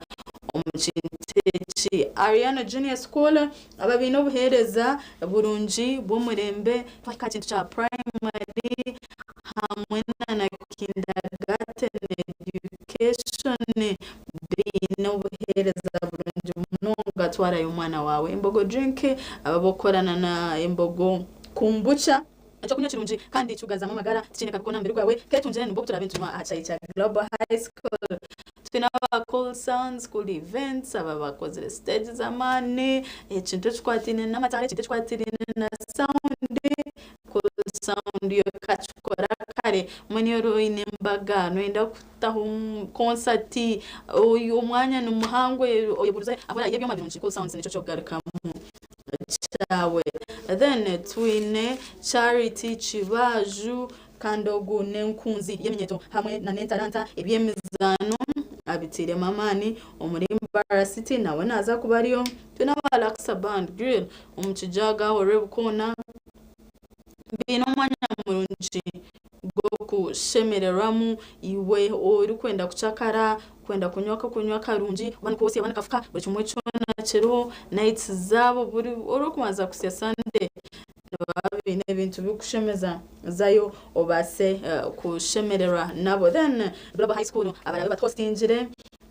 omu kintu eki. Ariano Junior School aba baine obuheereza burungi bw'omurembe twahika aha kintu kya primary hamwe na kindergarten education. Baine obuheereza burungi munonga twarayo omwana waawe. Embogo Drink aba abokukorana na Embogo Kombucha ekyokunywa kirungi kandi kikugaruzamu amagara tikiine kabi koona aha mubiri gwawe. Ketungire nibwo obu turaabe nitunywa aha kyayi kya Global High School. Twine aba Cool Sounds, Cool Events aba bakozire siteegi z'amaani, ekintu ekikwataine n'amataara, ekintu ekikwataine na sound, Cool Sound yo ekakikora kare. kare mbwenu iwe oine embaga noyenda kutaho konsati omwanya ni muhango oyebuurize ahu oraihe ebyoma birungi Cool Sounds nikyo ky'okugarukamu kyawe. Then twine Charity Kibaju kandi ogu n'enkunzi y'eminyeeto hamwe na n'entaranta eby'emizaano abiteiremu amaani omuri Mbarara City nawe naaza kuba ariyo. Twine aba Laksa Band Grill omu Kijaga aho Rwebukoona baine omwanya murungi gw'okushemererwamu iwe orikwenda kucakara, kwenda kunywa ak'okunywa karungi oba nikosya oba nikafuka buri kimwe kyona kiriho, nights zaabo buri orikubanza kuhitsya Sunday nibaba baine ebintu birikushemeza zayo obaase kushemererwa nabo. Then Global High School abaraabe batuhostingire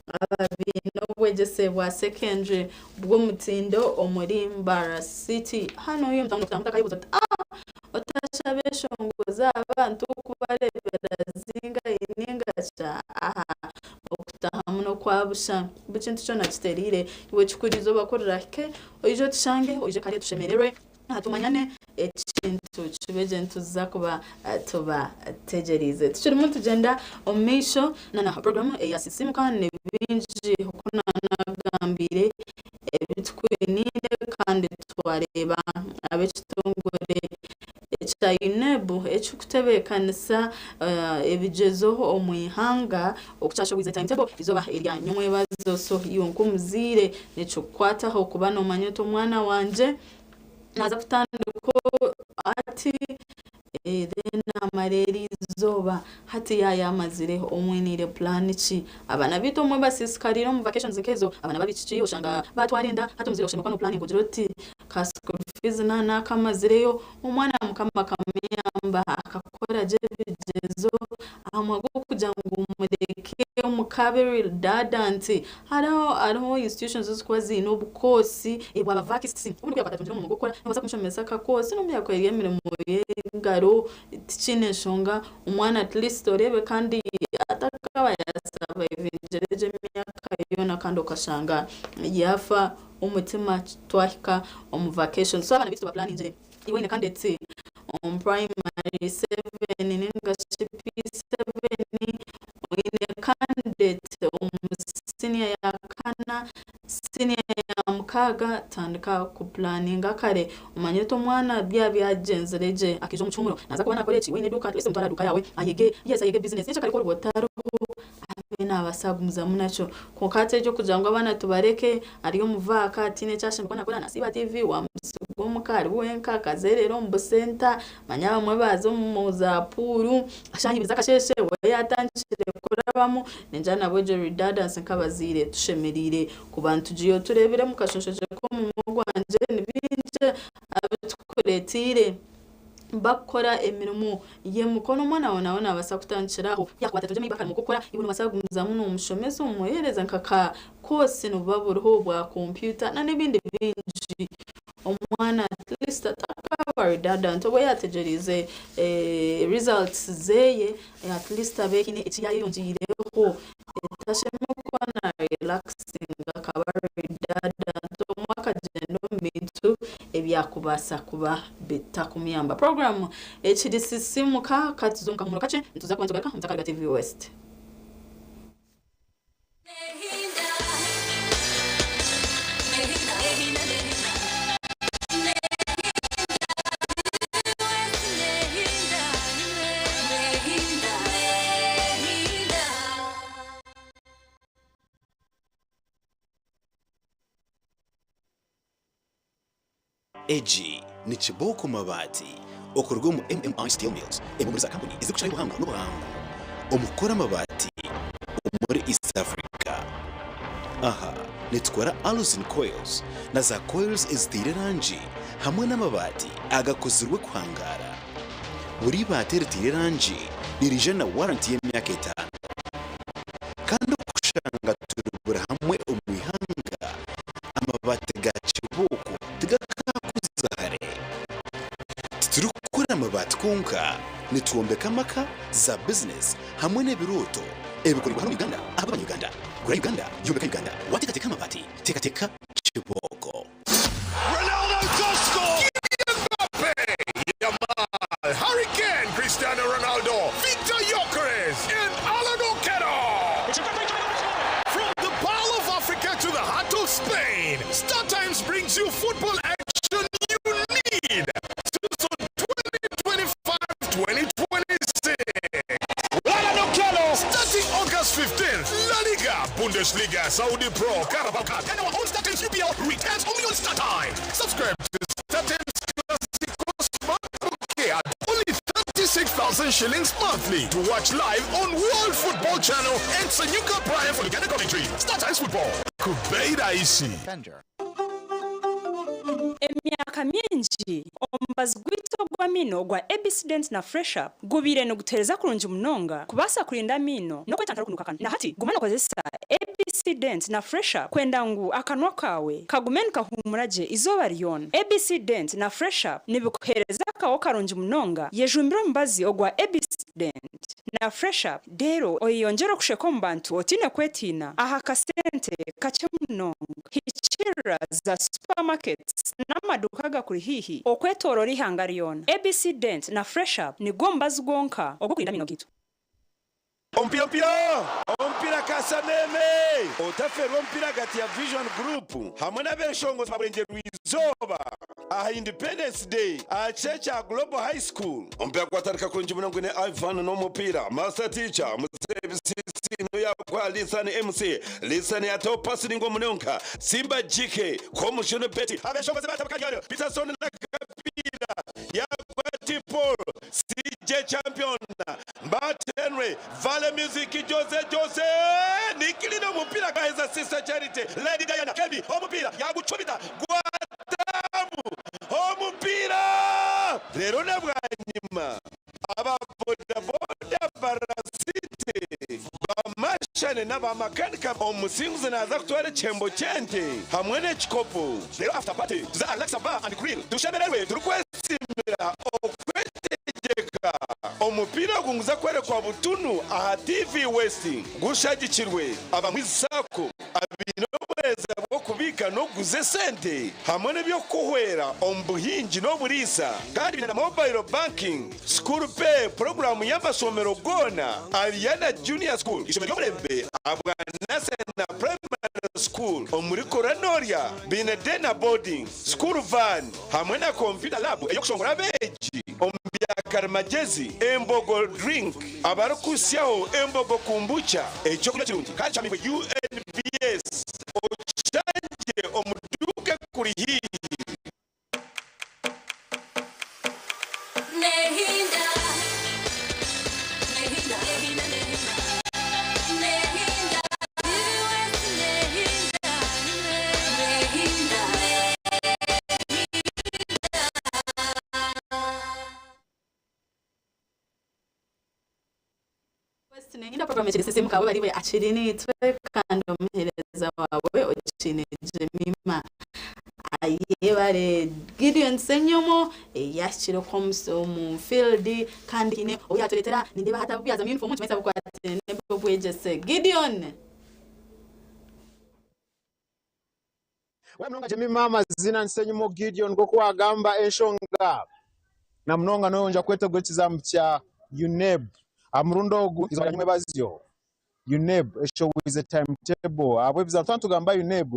aba baine obwegyese bwa secondary bw'omutindo omuri Mbarara City. Hanu omu tauni otakayebuuza oti aah otashaba enshongozi abantu kubareebera zingahi ninga ki aha okutahamu n'okwa busha buri kintu kyona kitereire iwe kikuru eizooba ku rirahike oije otushange oije kare tushemererwe tumanyane ekintu kibe gye nituza kuba tubategyereize. Tukirimu nitugyenda omu maisho na puroguraamu eya Sisiimuka ni bingi oku naanagambiire ebi tukwiniire kandi twareeba ab'ekitongore ekya UNEB ekirikutebeekanisa ebigyezo omu ihanga oku kyashoboize timetable eizooba erya nyomwebazo. So iwe nk'omuzaire nikikukwataho kuba noomanya oti omwana wangye naaza kutandika ati then naamara eri izooba hati yaaba yaamazire omwiniire puraani ki? Abaana baitu obumwe basiisikariire omu vacations nk'ezo, abaana b'abaishiki oshanga baatwara enda, hati omuzaire oshemereire kuba noopuraaninga ogire oti ka school fees naaba naakamazireyo, omwana Mukama akamuyamba akakora gye ebigyezo, aha mwanya gw'okugira ngu omureke omu ka abe redundant, Hariho hariho institutions ezirikuba ziine obukoosi bwa vakists obu nikwo yakuba atungire omurimo gw'okukora nobaasa kumushomesa akakoosi n'obu yakuba eri emirimo y'engaro tikiine nshonga omwana at least oreebe kandi atakaba yaasavayivingire gye emyaka yoona kandi okashanga yaafa omutima twahika omu vacation so abaana baitu tubapulaaningire. Iwe oine candidate omu primary 7 ninga shi P7, oine candidate omu senior ya kana, senior ya mukaaga, tandika ku planninga kare omanye oti omwana byaba byagyenzire gye akaija omu kihumuro naaza kuba naakora eki, waine eduuka at least omutware aha duuka yaawe ayege, yes ayege business, nyekyakare ku oriba otariho abe naabaasa kugumizamu nakyo. Kwonka hati eky'okugira ngu abaana tubareke ari omu vaaka tihaine eki ashemereire kuba naakora, naasiiba tiivi, waamusiga omuka ari wenka akazeerera omu busenta, manya abamwe baaza omu za puuru, shaaha ibiri z'akasheeshe we yaatandikire kurabamu. Ningira nabwo egyo redundance nk'abazaire tushemereire kuba nitugiihaho. Tureebire omu kashonshorekye k'omurimo gwangye ni bingi abitukureeteire. Bakukora emirimo y'emikono omwana waawe nawe naabaasa kutandikira aho. Yaakuba atatungire maybe akarimo k'okukora, iwe noobaasa kugumizamu noomushomesa omuheereza nka ka koosi nibuba buriho obwa kompyuta n'ebindi bingi. Omwana at least atakaaba redundant obu yaategyereize results zeeye at least abe haine eki yaayeyongyeireho. Tashemereire kuba na relaxinga akaba redundant obumwe akagyenda omu bintu ebyakubaasa kuba bitakumuyamba. Puroguraamu ekiri Sisiimuka ka tuze omu kahuumuro kakye nituza kuba nitugaruka omu Takariga TV West. Egi ni Kibooko Mabaati okuruga omu MMI Steel Mills, emwe omuri za kampuni ezirikukirayo obuhango n'obuhangu omu kukora amabaati omuri East Africa. Aha nitukora Alusin Coils na za coils eziteire erangi hamwe n'amabaati agakozirwe kuhangaara. Buri ibaati eriteire erangi niriija na waranti y'emyaka etaano. Kandi okushanga turi buri hamwe omu ihanga, amabaati ga kibooko tigakaakuza hare. Titurikukora amabaati kwonka, nitwombeka amaka, za bizinesi hamwe n'ebirooto ebikorerwa hanu omu Uganda ahabw'abanya-Uganda. Gura Uganda, yombeka Uganda. Waateekateeka amabaati, teekateeka kibooko. Ronaldo does score! Kylian Mbappe! Yamal! Harry Kane! Cristiano Ronaldo! Bundesliga, Saudi Pro, Carabao Cup, and our own StarTimes UPL returns only on StarTimes. Subscribe to StarTimes Classico Smart Bouquet at only 36,000 shillings monthly to watch live on World Football Channel and Sanyuka Prime for Uganda commentary. StarTimes Football. Kubeira Isi. Emyaka mingi, omubazi gwaitu ogw'amaino ogwa ABC Dent na Fresh Up gubaire nigutuheereza kurungi munonga kubaasa kurinda amaino n'okwetantara okunuuka akanwa. Na hati, guma nookozesa ABC Dent na Fresh Up kwenda ngu akanwa kaawe kagume nikahuumura gye eizooba ryona. ABC Dent na Fresh Up nibikuheereza akaho karungi munonga. Yejumbire omubazi ogwa ABC Dent na Fresh Up reero oyeyongyere okusheka omu bantu otaine kwetiina aha kasente kakye munonga. Hikiirira za supermarkets n'amaduuka agakuri haihi okwetooroora eihanga ryona. ABC Dent na Fresh Up nigwo mubazi gwonka ogw'okurinda amaino gaitu. Omupiira omupiira omupiira Kasameme! Otaferwa omupiira ahagati ya Vision Group hamwe n'abeshongozi ba Burengyerwa Izooba aha Independence Day aha kishaayi kya Global High School. Omupiira gwatandika kurungi munonga gwine Ivan n'omupiira, Master Teacher, Muzei Bisisi Nuyagwa, Lisan MC, Lisan yataho pasi ningwa munonga, Simba GK, Komushunu Betty, abeshongozi batabuka ryayo, Peterson na Kapiira, yagwa T Paul, CJ Champion, Mbat Henry, Vale Music, Jose Jose, Nikilina omupiira gwaheza Sister Charity, Lady Diana, Kemi omupiira yagucumita gwatamu omupiira reero na bwanyima aba bodaboda barasite bamashane n'aba makanika omusinguzi naaza kutwara ekihembo ky'ente hamwe n'ekikopo reero after party tuze aha Relaxa Bar and Grill tushemererwe turikwesiimira okwetegyeka. Omupiira ogu niguza kworekwa butunu aha TV West gushagikirwe abamwizi Sacco abaine obuheereza bw'okubiika n'okuguza esente hamwe n'eby'okukuhwera omu buhingi n'oburiisa kandi baine na Mobile Banking, School Pay puroguraamu y'amashomero goona, Ariana Junior School, ishomero ry'omurembe ahabwa Nasena Primary School omuri Koronorya baine Day na Boarding, School Van hamwe na Computer Lab ey'okushongora abeegi omu bya karimagyezi, Embogo Drink, abarikuhitsyaho Embogo Kombucha, eky'okunywa kirungi kandi kyamiibwe UNBS, okishangye omu duuka ekuri haihi. Nengenda program ekiri sisimuka we bari akiri nitwe kandi omuhereza wawe okiine Jemima ayebare Gideon Senyomo yahikire omu field kandi hine obu yaturetera nindeba hati abubyaza mu uniform nikimanyisa bukwatire n'obwegyese Gideon. Webale munonga Jemima amazina ni Senyumo Gideon nk'oku wagamba enshonga na munonga noyongyera kwetegura ekizamu kya UNEB aha murundi ogu izooba rya nyomwebazyo UNEB eshowize timetable ahabw'ebizamu twaba nitugamba UNEB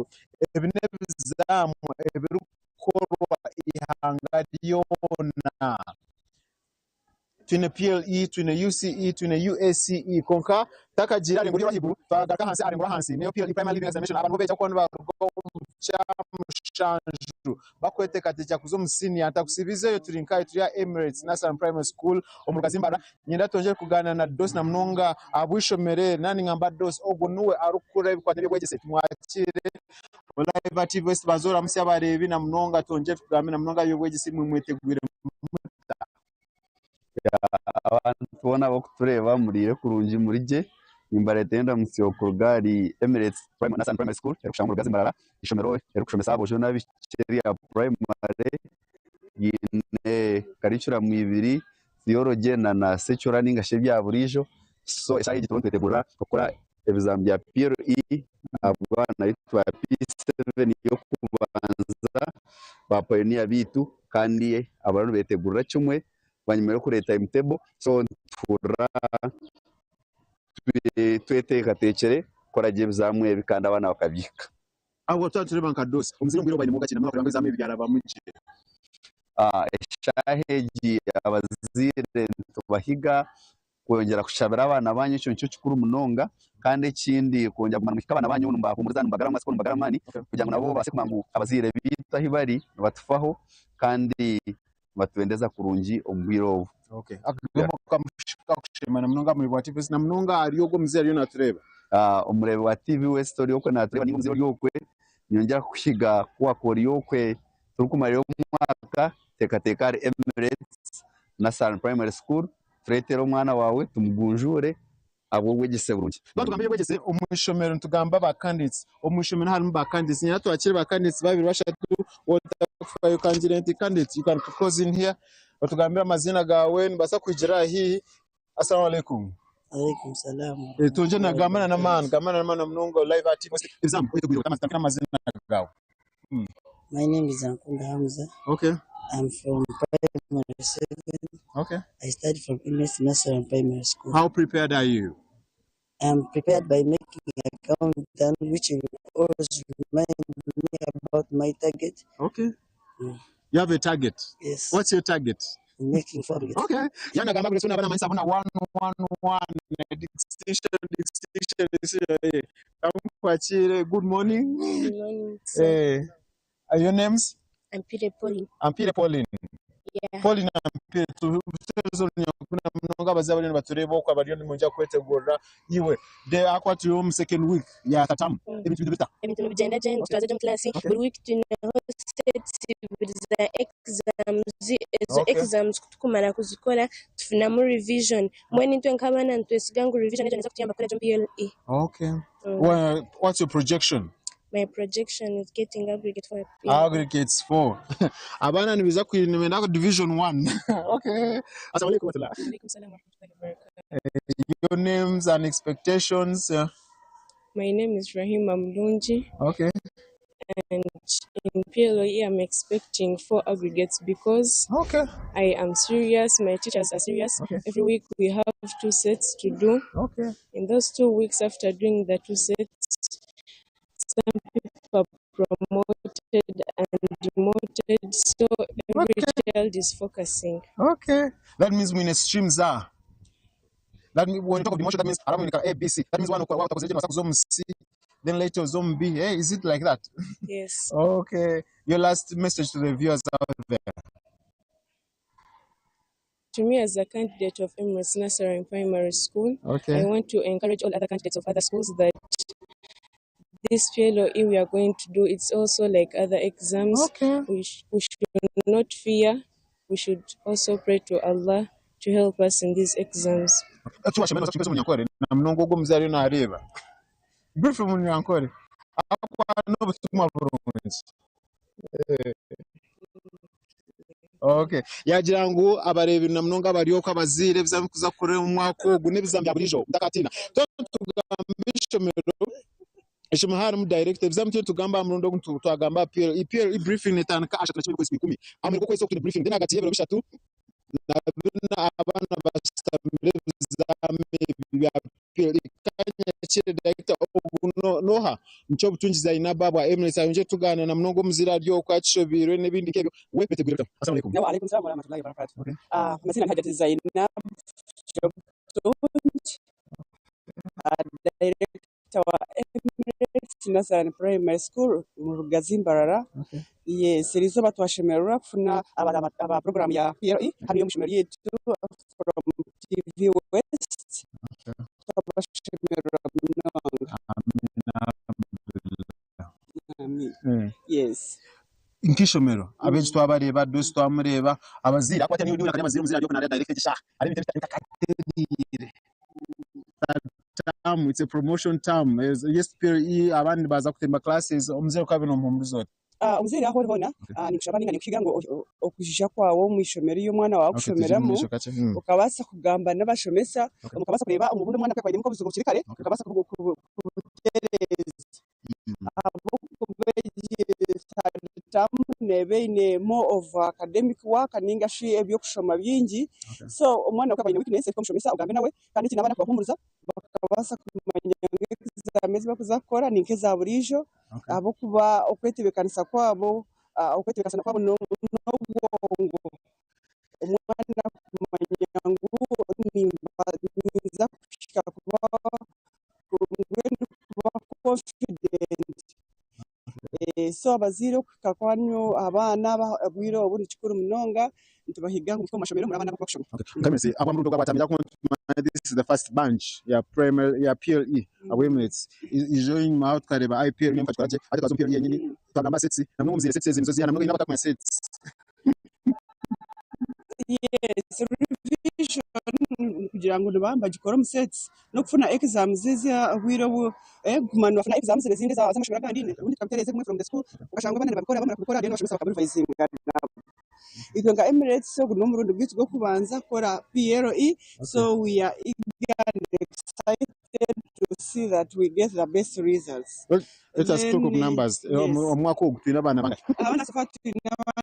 ebi n'ebizamu ebirikukorwa eihanga ryona. Twine PLE, twine UCE, twine UACE kwonka takagiire aha rengo ry'ahaiguru twagaruka ahansi aha rengo rw'ahansi niyo PLE Primary Leaving Examination aba nibo beegi abarikuba nibaruga omu kyamushanju barikweteekateekyera kuza omu siniya. Ntakusiibizeyo turi nkahi turi aha Emirates Nursery and Primary School omu Rugazi-Mbarara. Niinyenda twongyere kugaaniira na Dosi na munonga ahabw'eishomero eri. Naaba ningamba Dosi ogwo niwe arikukurira ebikwate by'obwegyese. Tumwakiire Live TV West banza oramutsye abareebi na munonga twongyere tugambe na munonga aha by'obwegyese imwe mwetegwire muta? Abantu boona abarikutureeba muriire kurungi muri gye, nimbareetera endamutsyo kuruga ahari Emirates Nursery and Primary School erikushangwa omu Rugazi Mbarara, eishomero erikushomesa aboojo n'abaishiki erya purayimare riine karicuramu ibiri Theology na Secular ninga shi ebya buriijo, so eshaaha egi turiyo nitwetegurira kukora ebizamu bya PLE ahabw'abaana baitu ba P7 y'okubanza ba payoniya baitu kandi abariyo nibetegurira kimwe bwanyima y'okureeta timetable so nituhurira tweteekateekire kukora gye ebizamu ebi kandi abaana bakabihika. Ahabw'okuba twaba nitureeba nka Dosi, omuzaire omu bwire obu baine muga kiine kureeba ngu ebizamu ebi byarabamu gye. Eshaaha egi abazaire nitubahiga. Kwongyera kushabira abaana baanyu ekyo nikyo kikuru munonga kandi ekindi kwongyera kuguma nimuhika abaana baanyu nimubahuumuriza nimubagaruramu amatsiko nimubagaruramu amaani kugira ngu nabo babaase kumanya ngu abazaire baitu ahu bari nibatufaho kandi nibatwendeza kurungi omu bwire obu. Okay. Akagambo kakushemana munonga aha mureebi wa TV West na munonga ahari ogwo omuzaire ariyo naatureeba. Omureebi wa TV West ori okwe naatureeba ninga omuzaire ori okwe, nyongyera kukuhiga ku wakuba ori okwe turikumarira omwaka, teekateeka ahari Emirates Nassan Primary School, Tureetere omwana waawe tumugunjuure ahabw'obwegyese burungi. Twaba tugamba eby'obwegyese omu ishomero nitugamba ba candidates. Omu ishomero harimu ba candidates. Niinyenda twakire ba candidates babiri bashatu. Otakufayo kangire nti candidate you can close in here otugambire amaziina gaawe nibaasa kuhigira aha haihi. Assalamu alaikum. Alaikum salam. Eh, Twongye na gamba na n'amaani, gamba na n'amaani munonga live aha TV. Exam, oyetegwire ota amazina amazina gaawe. My name is Ankunda Hamza. Okay. I'm from primary 7. Okay. I studied from Emirates National Primary School. How prepared are you? I'm prepared by making a countdown which will always remind me about my target. Okay. You have a target? Yes. What's your target? Making four aggregates. Okay. Yana gamba buri sona bana manisa bona one one one distinction distinction distinction. Eh. Kamukwakire. Good morning. Good morning, sir. Eh. Your names? I'm Peter Pauline. I'm Peter Pauline. Yeah. Pauline Ampire tutezo kuna munonga abazaire bariyo nibatureeba okwo abariyo nimwija kwetegurira iwe de ahakuba turi omu second week ya term ebintu biri bita? Ebintu nibigyenda gye nitutwaza gye omu class. Buri week twineho sets ibiri za exams. Ezo exams kutukumara kuzikora tufunamu revision. Mbwenu itwe nk'abaana nitwesiga ngu revision egyo neeza kutuyamba kukora gye omu PLE. Okay. Well, what's your projection? My projection is getting aggregate 4 PLE. Aggregates 4. Abaana nibaija kwinimira division 1. Okay. Assalamu alaikum warahmatullah. Alaikum salam warahmatullahi wabarakatuh. Your names and expectations. My name is Rahima Mulungi. Okay. And in PLE, I'm expecting 4 aggregates because okay. I am serious, my teachers are serious. Okay. Every week we have 2 sets to do. Okay. In those 2 weeks after doing the 2 sets, some people are promoted and demoted, so every child is focusing. Okay. That means we in streams are. That means when you talk of demotion, that means around A, B, C. That means one of C, then later zone B. Hey, is it like that? Yes. Okay. Your last message to the viewers out there. To me, as a candidate of Emirates Nasser Primary School, Okay. I want to encourage all other candidates of other schools that this PLOE we are going to do, it's also like other exams. Okay. We should not fear. We should also pray to Allah to help us in these exams. Na munonga ogwo omuzaire ariyo naareeba. Brief Munyankore. Ahakuba n'obutumwa burungi. Okay. Yagira ngu abareebi na munonga abari okwo abazaire ebizamu kuza kukora omu mwaka ogu n'ebizamu bya buriijo mutakatiina. Twaba nitugamba ishomero, ishomero harimu director ebizamu turiyo nitugamba aha murundi ogu twagamba aha PLE. PLE briefing netandika 31 y'okwezi kwa ikumi. Aha muheru gw'okwezi oku twine briefing then ahagati y'ebiro bishatu na bina abaana bashutamire ebizamu ebi bya PLE. Kanyakire director ogu n'oha? Nikyo Butungi Zainab abwa Emirates ayongyeire tugaanira na munonga omuzaire ari okwo akishobeirwe n'ebindi nk'ebyo. We betegwire bata? Assalamu alaikum. Wa alaikum salam warahmatullahi wabarakatuh. Okay. Amazina ni Hajati Zainab Jobutungi, director wa Emirates Northern Primary School mu Rugazi Mbarara. Okay. Yes, eriizooba twashemererwa kufuna aba program ya PLE hanu omu ishomero ryaitu from TV West. Twabashemererwa munonga. Amin. Yes. Nk'ishomero abeegi twabareeba, Dosi twamureeba, abazaire ahakuba hati niwe amaziire omuzaire ari okwo nareeba direct egi shaaha hariho ebintu ebitakatereire. That term it's a promotion term. Yes, PLE abandi nibaza kutemba classes omuzaire okaba nomuhumuriza ota? Omuzaire ahu ori hoona, ninkushaba ninga ninkuhiga ngu okwija kwawe omu ishomero ei omwana waawe Okay, tugye omu arikushomeramu, maisho kakye. okabaasa kugamba n'abashomesa, mukabaasa kureeba obundi omwana ku yakuba ainemu nk'obuzibu bukiri kare, mukabaasa kubutereeza. Ahabw'okuba egi third term neeba eine more of academic work ninga shi eby'okushoma bingi, so omwana ku yakuba aine weakness omushomesa ogambe nawe kandi ekindi n'abaana kubahuumuriza bakabaasa kumanya ngu exam ezi barikuza kukora ni nk'eza buriijo ahabw'okuba okwetebeekanisa kwabo okwetebeekanisa kwabo n'obwongo. Omwana kumanya ngu nimba. nibaza kuhika kuba mbwenu kuba confident. So abazaire okuhika kwanyu abaana obwire obu nikikuru munonga nitubahiga ngu muhike omu mashomero murabe abaana oku bakushoma. Nkamesi abwa murundi ogwa batambira ku this is the first bunch ya primary ya PLE abwa Emirates ijo enyima aho tukareba IPL nempa tukora gye hati twaza omu PLE yenyini twagamba sets namwe omuzaire sets ezi nizo ziha namwe abaine abatakumanya sets. Yes, revision kugira ngu nibaba nibagikora omu sets n'okufuna exams ezi obwire obu kuguma nibafuna exams ezindi ez'amashomero agandi obundi tukabitereeza ebimwe from the school okashanga abaana nibabikora bamara kubikora then abashomesa bakabirivayizinga nabo. Itwe nka Emirates ogu n'omurundi gwaitu gw'okubanza kukora PLE so we are eager and excited to see that we get the best results. Well, let us talk of Then, numbers. yes. Omu mwaka ogu twine abaana bangahi? Abaana so far twine abaana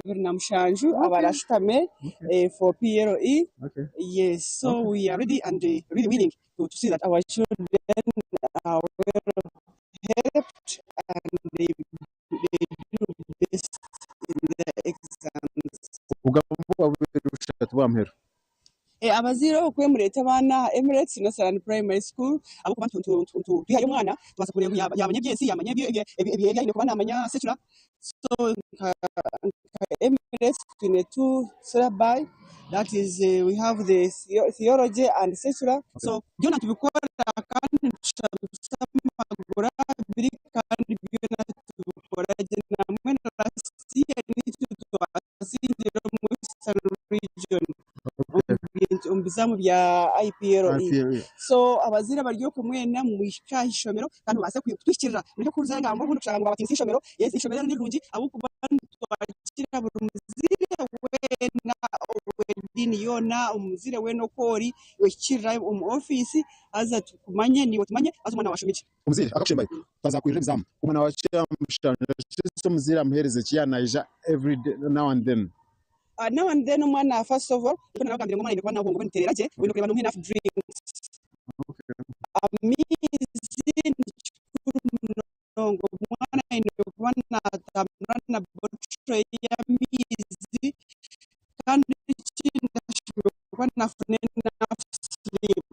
27 abarashutame for PLE. Okay. Yes, so we are ready and really willing to see that our children are well helped and they do best in their exams. Obugambo bwa bubiri bushatu bw'aha muheru. Abazaire okwe mureete abaana aha Emirates Nursery and Primary School ahabw'okuba twihayo omwana tubaasa kureeba ngu yaamanya eby'ensi yaamanya ebi aine kuba naamanya secular so nka Emirates twine two syllabi that is we have the theology and secular so byona nitubikora kandi nitushamisa amaguru abiri kandi byona tubikora gye nambwenu last year nitwe twasingire omu Western region. Omu bizamu bya IPLE. IPLE. So abazaire abari okwo mwena muhike aha ishomero kandi mubaase kutuhikirira. Mureke kuhuriza engambo obundi kushanga ngu baabatiinisa eishomero. Yes, eishomero eri ni rirungi ahabw'okuba nitwakira buri muzaire weena ow'ediini yoona, omuzaire weena oku ori, ohikirire omu ofiisi haza tukumanye naiwe otumanye haza omwana waawe ashome gye. Omuzaire akakushembayo twaza kwirira ebizamu. Omwana wa Kyamushanja kisa omuzaire amuhereze ki yaaba naija every day now and then. Now and then omwana first of all nikwo narabagambire ngu omwana aine kuba nabwongo bwe nibutereera gye oine kureeba nomuha enough drinks amaizi nikikuru munonga omwana aine kuba natambura na bottle y'amaizi kandi ekindi ashemereire kuba nafuna enough sleep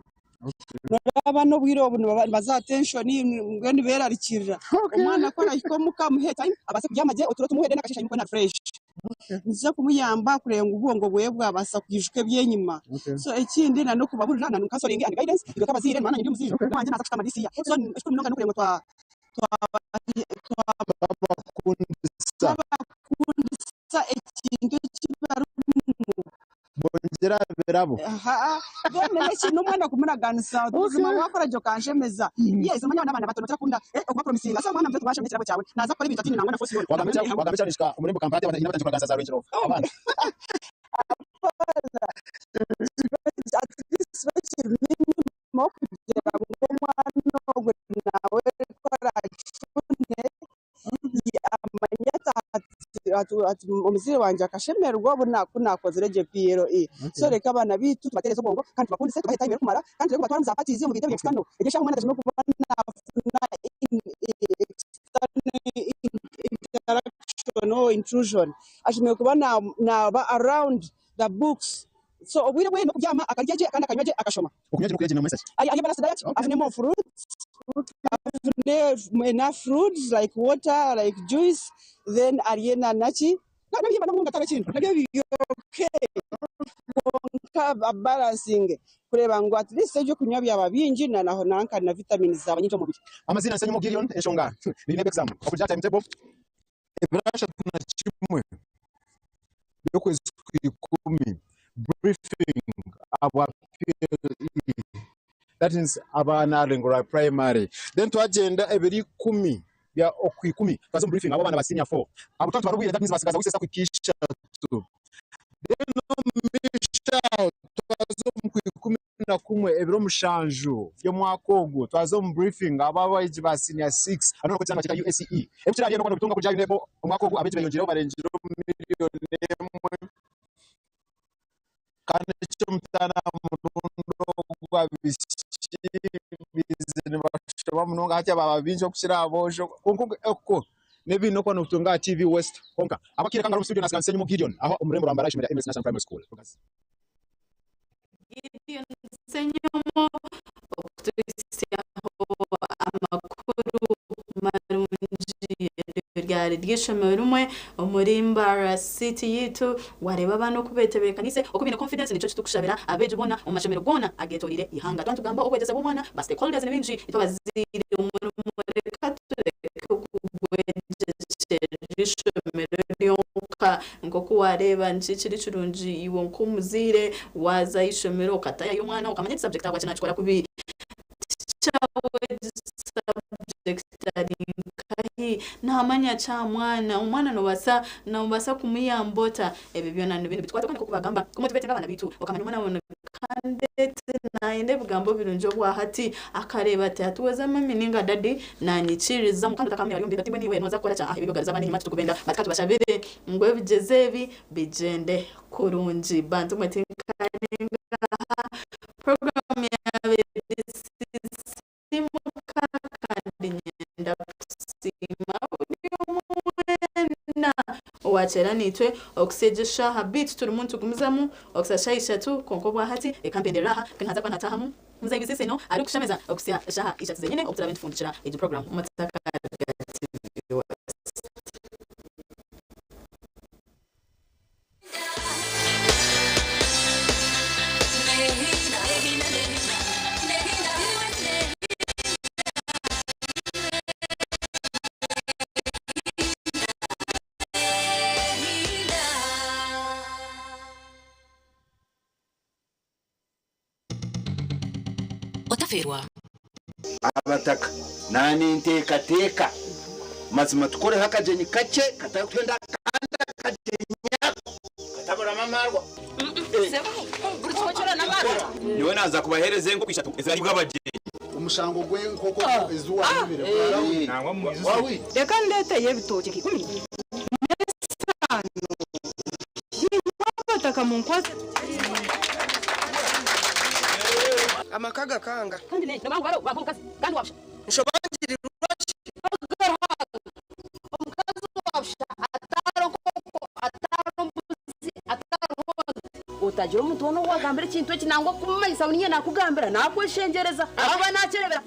Noreeba n'obwire obu nibaza aha tension mbwenu berarikirira. Omwana ku arahika omuka muhe time abaase kubyama gye oturo tumuhe then akasheeshe ayimuke ari fresh. Nikiza kumuyamba kureeba ngu obwongo bweye bwabaasa kwijuka eby'enyima. So ekindi na n'okubaburira na counseling and guidance itwe nk'abazaire noba nanye ndi omuzaire owangye naaza kushutama this year. So ekikuru munonga n'okureeba ngu twabakundisa ekintu eki barimu. Bongyera aha birabo. Then n'eki n'omwana kumuraganisa oti buzima wakora gye okanshemeza. Yes omanya n'abaana bato nibakira kukunda okubapromisinga so omwana muto tiwashemeza ekirabo kyawe naaza kukora ebintu atiine nangwa na force yoona. Wagamba ekya wagamba ekya nishika omurembo Kampala hati abaana batandikire kuraganisa za Range Rover abaana. At least bakiri minimum kugira ngu omwana ogwo nawe ku araakifune amanye ati omuzaire wangye akashemererwa obu ku naakozire gye PLE. So reka abaana baitu tubateereze obwongo kandi tubakundise tubahe time erikumara kandi tureke kubatwara omu za parties omu bintu ebya external. Egyo eshaaha omwana tashemereire kuba naafuna external interaction or intrusion. Ashemereire kuba naaba around the books. So obwire bwe n'okubyama akarya gye kandi akanywa gye akashoma. Okunywa gye n'okurya gye nomanyisa ki? Arye balanced diet, afune more fruits, afune enough fruits like water, like juice, then arye na naki n'ebihimba n'obuhunga tari ekintu nabyo biri okay kwonka abalansinge kureeba ngu at least ebyokunywa byaba bingi na nanka na vitamins zaaba nyingi omu mubiri. Amazina Nsenyimo Gideon enshonga ni exam okugira timetable. Ebiro 31 by'okwezi kw'ikumi briefing abwa PLE that means abaana aharurengo rwa primary then twagyenda ebiro ikumi bya okwikumi twaza omu briefing ab'abaana ba senior four abo twatwara obwire that means basigaza wiiki esa kuhika ishatu then omu maisho aho twaza omu kwikumi na kumwe ebiro 7 by'omwaka ogu twaza omu briefing abo abeegi ba senior 6 hanu nibakozesa nibakyeta UACE ebi kirariyo n'okuba nobitunga kuruga aha UNEB omwaka ogu abeegi beyongyeireho barengire omu miriyoni emwe kandi eky'omutaano aha murundi ogu abaishiki baizire nibashoma munonga hati baaba baingi okukira aboojo kwonka okwo n'ebi n'okuba nobitunga aha TV West kwonka abakiire kangari omu studio nasiga Nsenyimo Gideon aho omu rurembo rwa Mbarara aha ishomero rya Emirates National Primary School. Gideon Ssenyomo. idaara ry'eishomero rimwe omuri Mbarara City yaitu. Wareeba abaana oku betebeekaniise, oku baine confidence nikyo kitukushabira abeegi boona omu mashomero goona ageetoreire eihanga. Twaba nitugamba obwegyese bw'omwana, ba stakeholders ni baingi, itwe abazaire omurimo reka tureke kugwegyekyerera eishomero ryonka. Nk'oku wareeba niki kiri kirungi iwe nk'omuzaire waaza aha ishomero okatayayo omwana okamanya eki subject ahabwaki nakikora kubi. Subject ari nkahi? Naamanya ki aha mwana? Omwana noobaasa noobaasa kumuyamba ota? Ebyo byona nibitwata kandi nk'oku baagamba ku motivatinga abaana baitu okamanya omwana waawe candidate naayenda ebigambo birungi obwahati akareeba ati hati weeza mummy ninga daddy naanyikiriza kandi otakamanya bari omu bintu ati mbwenu iwe nooza kukora ki? Aha ebyo byogariza abaana enyima titukubenda but ka tubashabire ngu ebigyezo ebi bigyende kurungi. Bantu mwe tinkarenga aha puroguraamu yaaba erisiisimuka kandi nyenda kusiima buri omwe weena owaakyera naitwe okusiiga eshaaha beitu turimu nitugumizamu okuhitsya shaaha ishatu kwonka obwahati reka mpenderere aha naaza kuba naataahamu Muzeeyi Biseseno arikushemeza okuhitsya eshaaha ishatu zenyine obu turaabe nitufundikira egi puroguraamu. Mutakagatirwe West. Otaferwa. Abataka naninteekateeka mazima tukoreho akagyenyi kakye katarikuhenda kandi akagyenyi ako kataburamu amaarwa. Nyowe naaza kubaheereza enkoko ishatu ezirariibwa abagyenyi. Omushango gw'enkoko ezi waayibire gwarahwire? Reka ndeeteyo ebitookye nka ikumi n'esaano. Imwe abataka munkwatse tugyende. Amaka gakanga. Kandi kandi wabusha. Nshobangirirwa ki? Omukazi wabusha atari nkoko, atari mbuzi, atari honda. Otagira omuntu woona ou wagambira ekintu eki nangwa kumumanyisa ngu niinye naakugambira, naakweshengyereza ahakuba naakyereebera.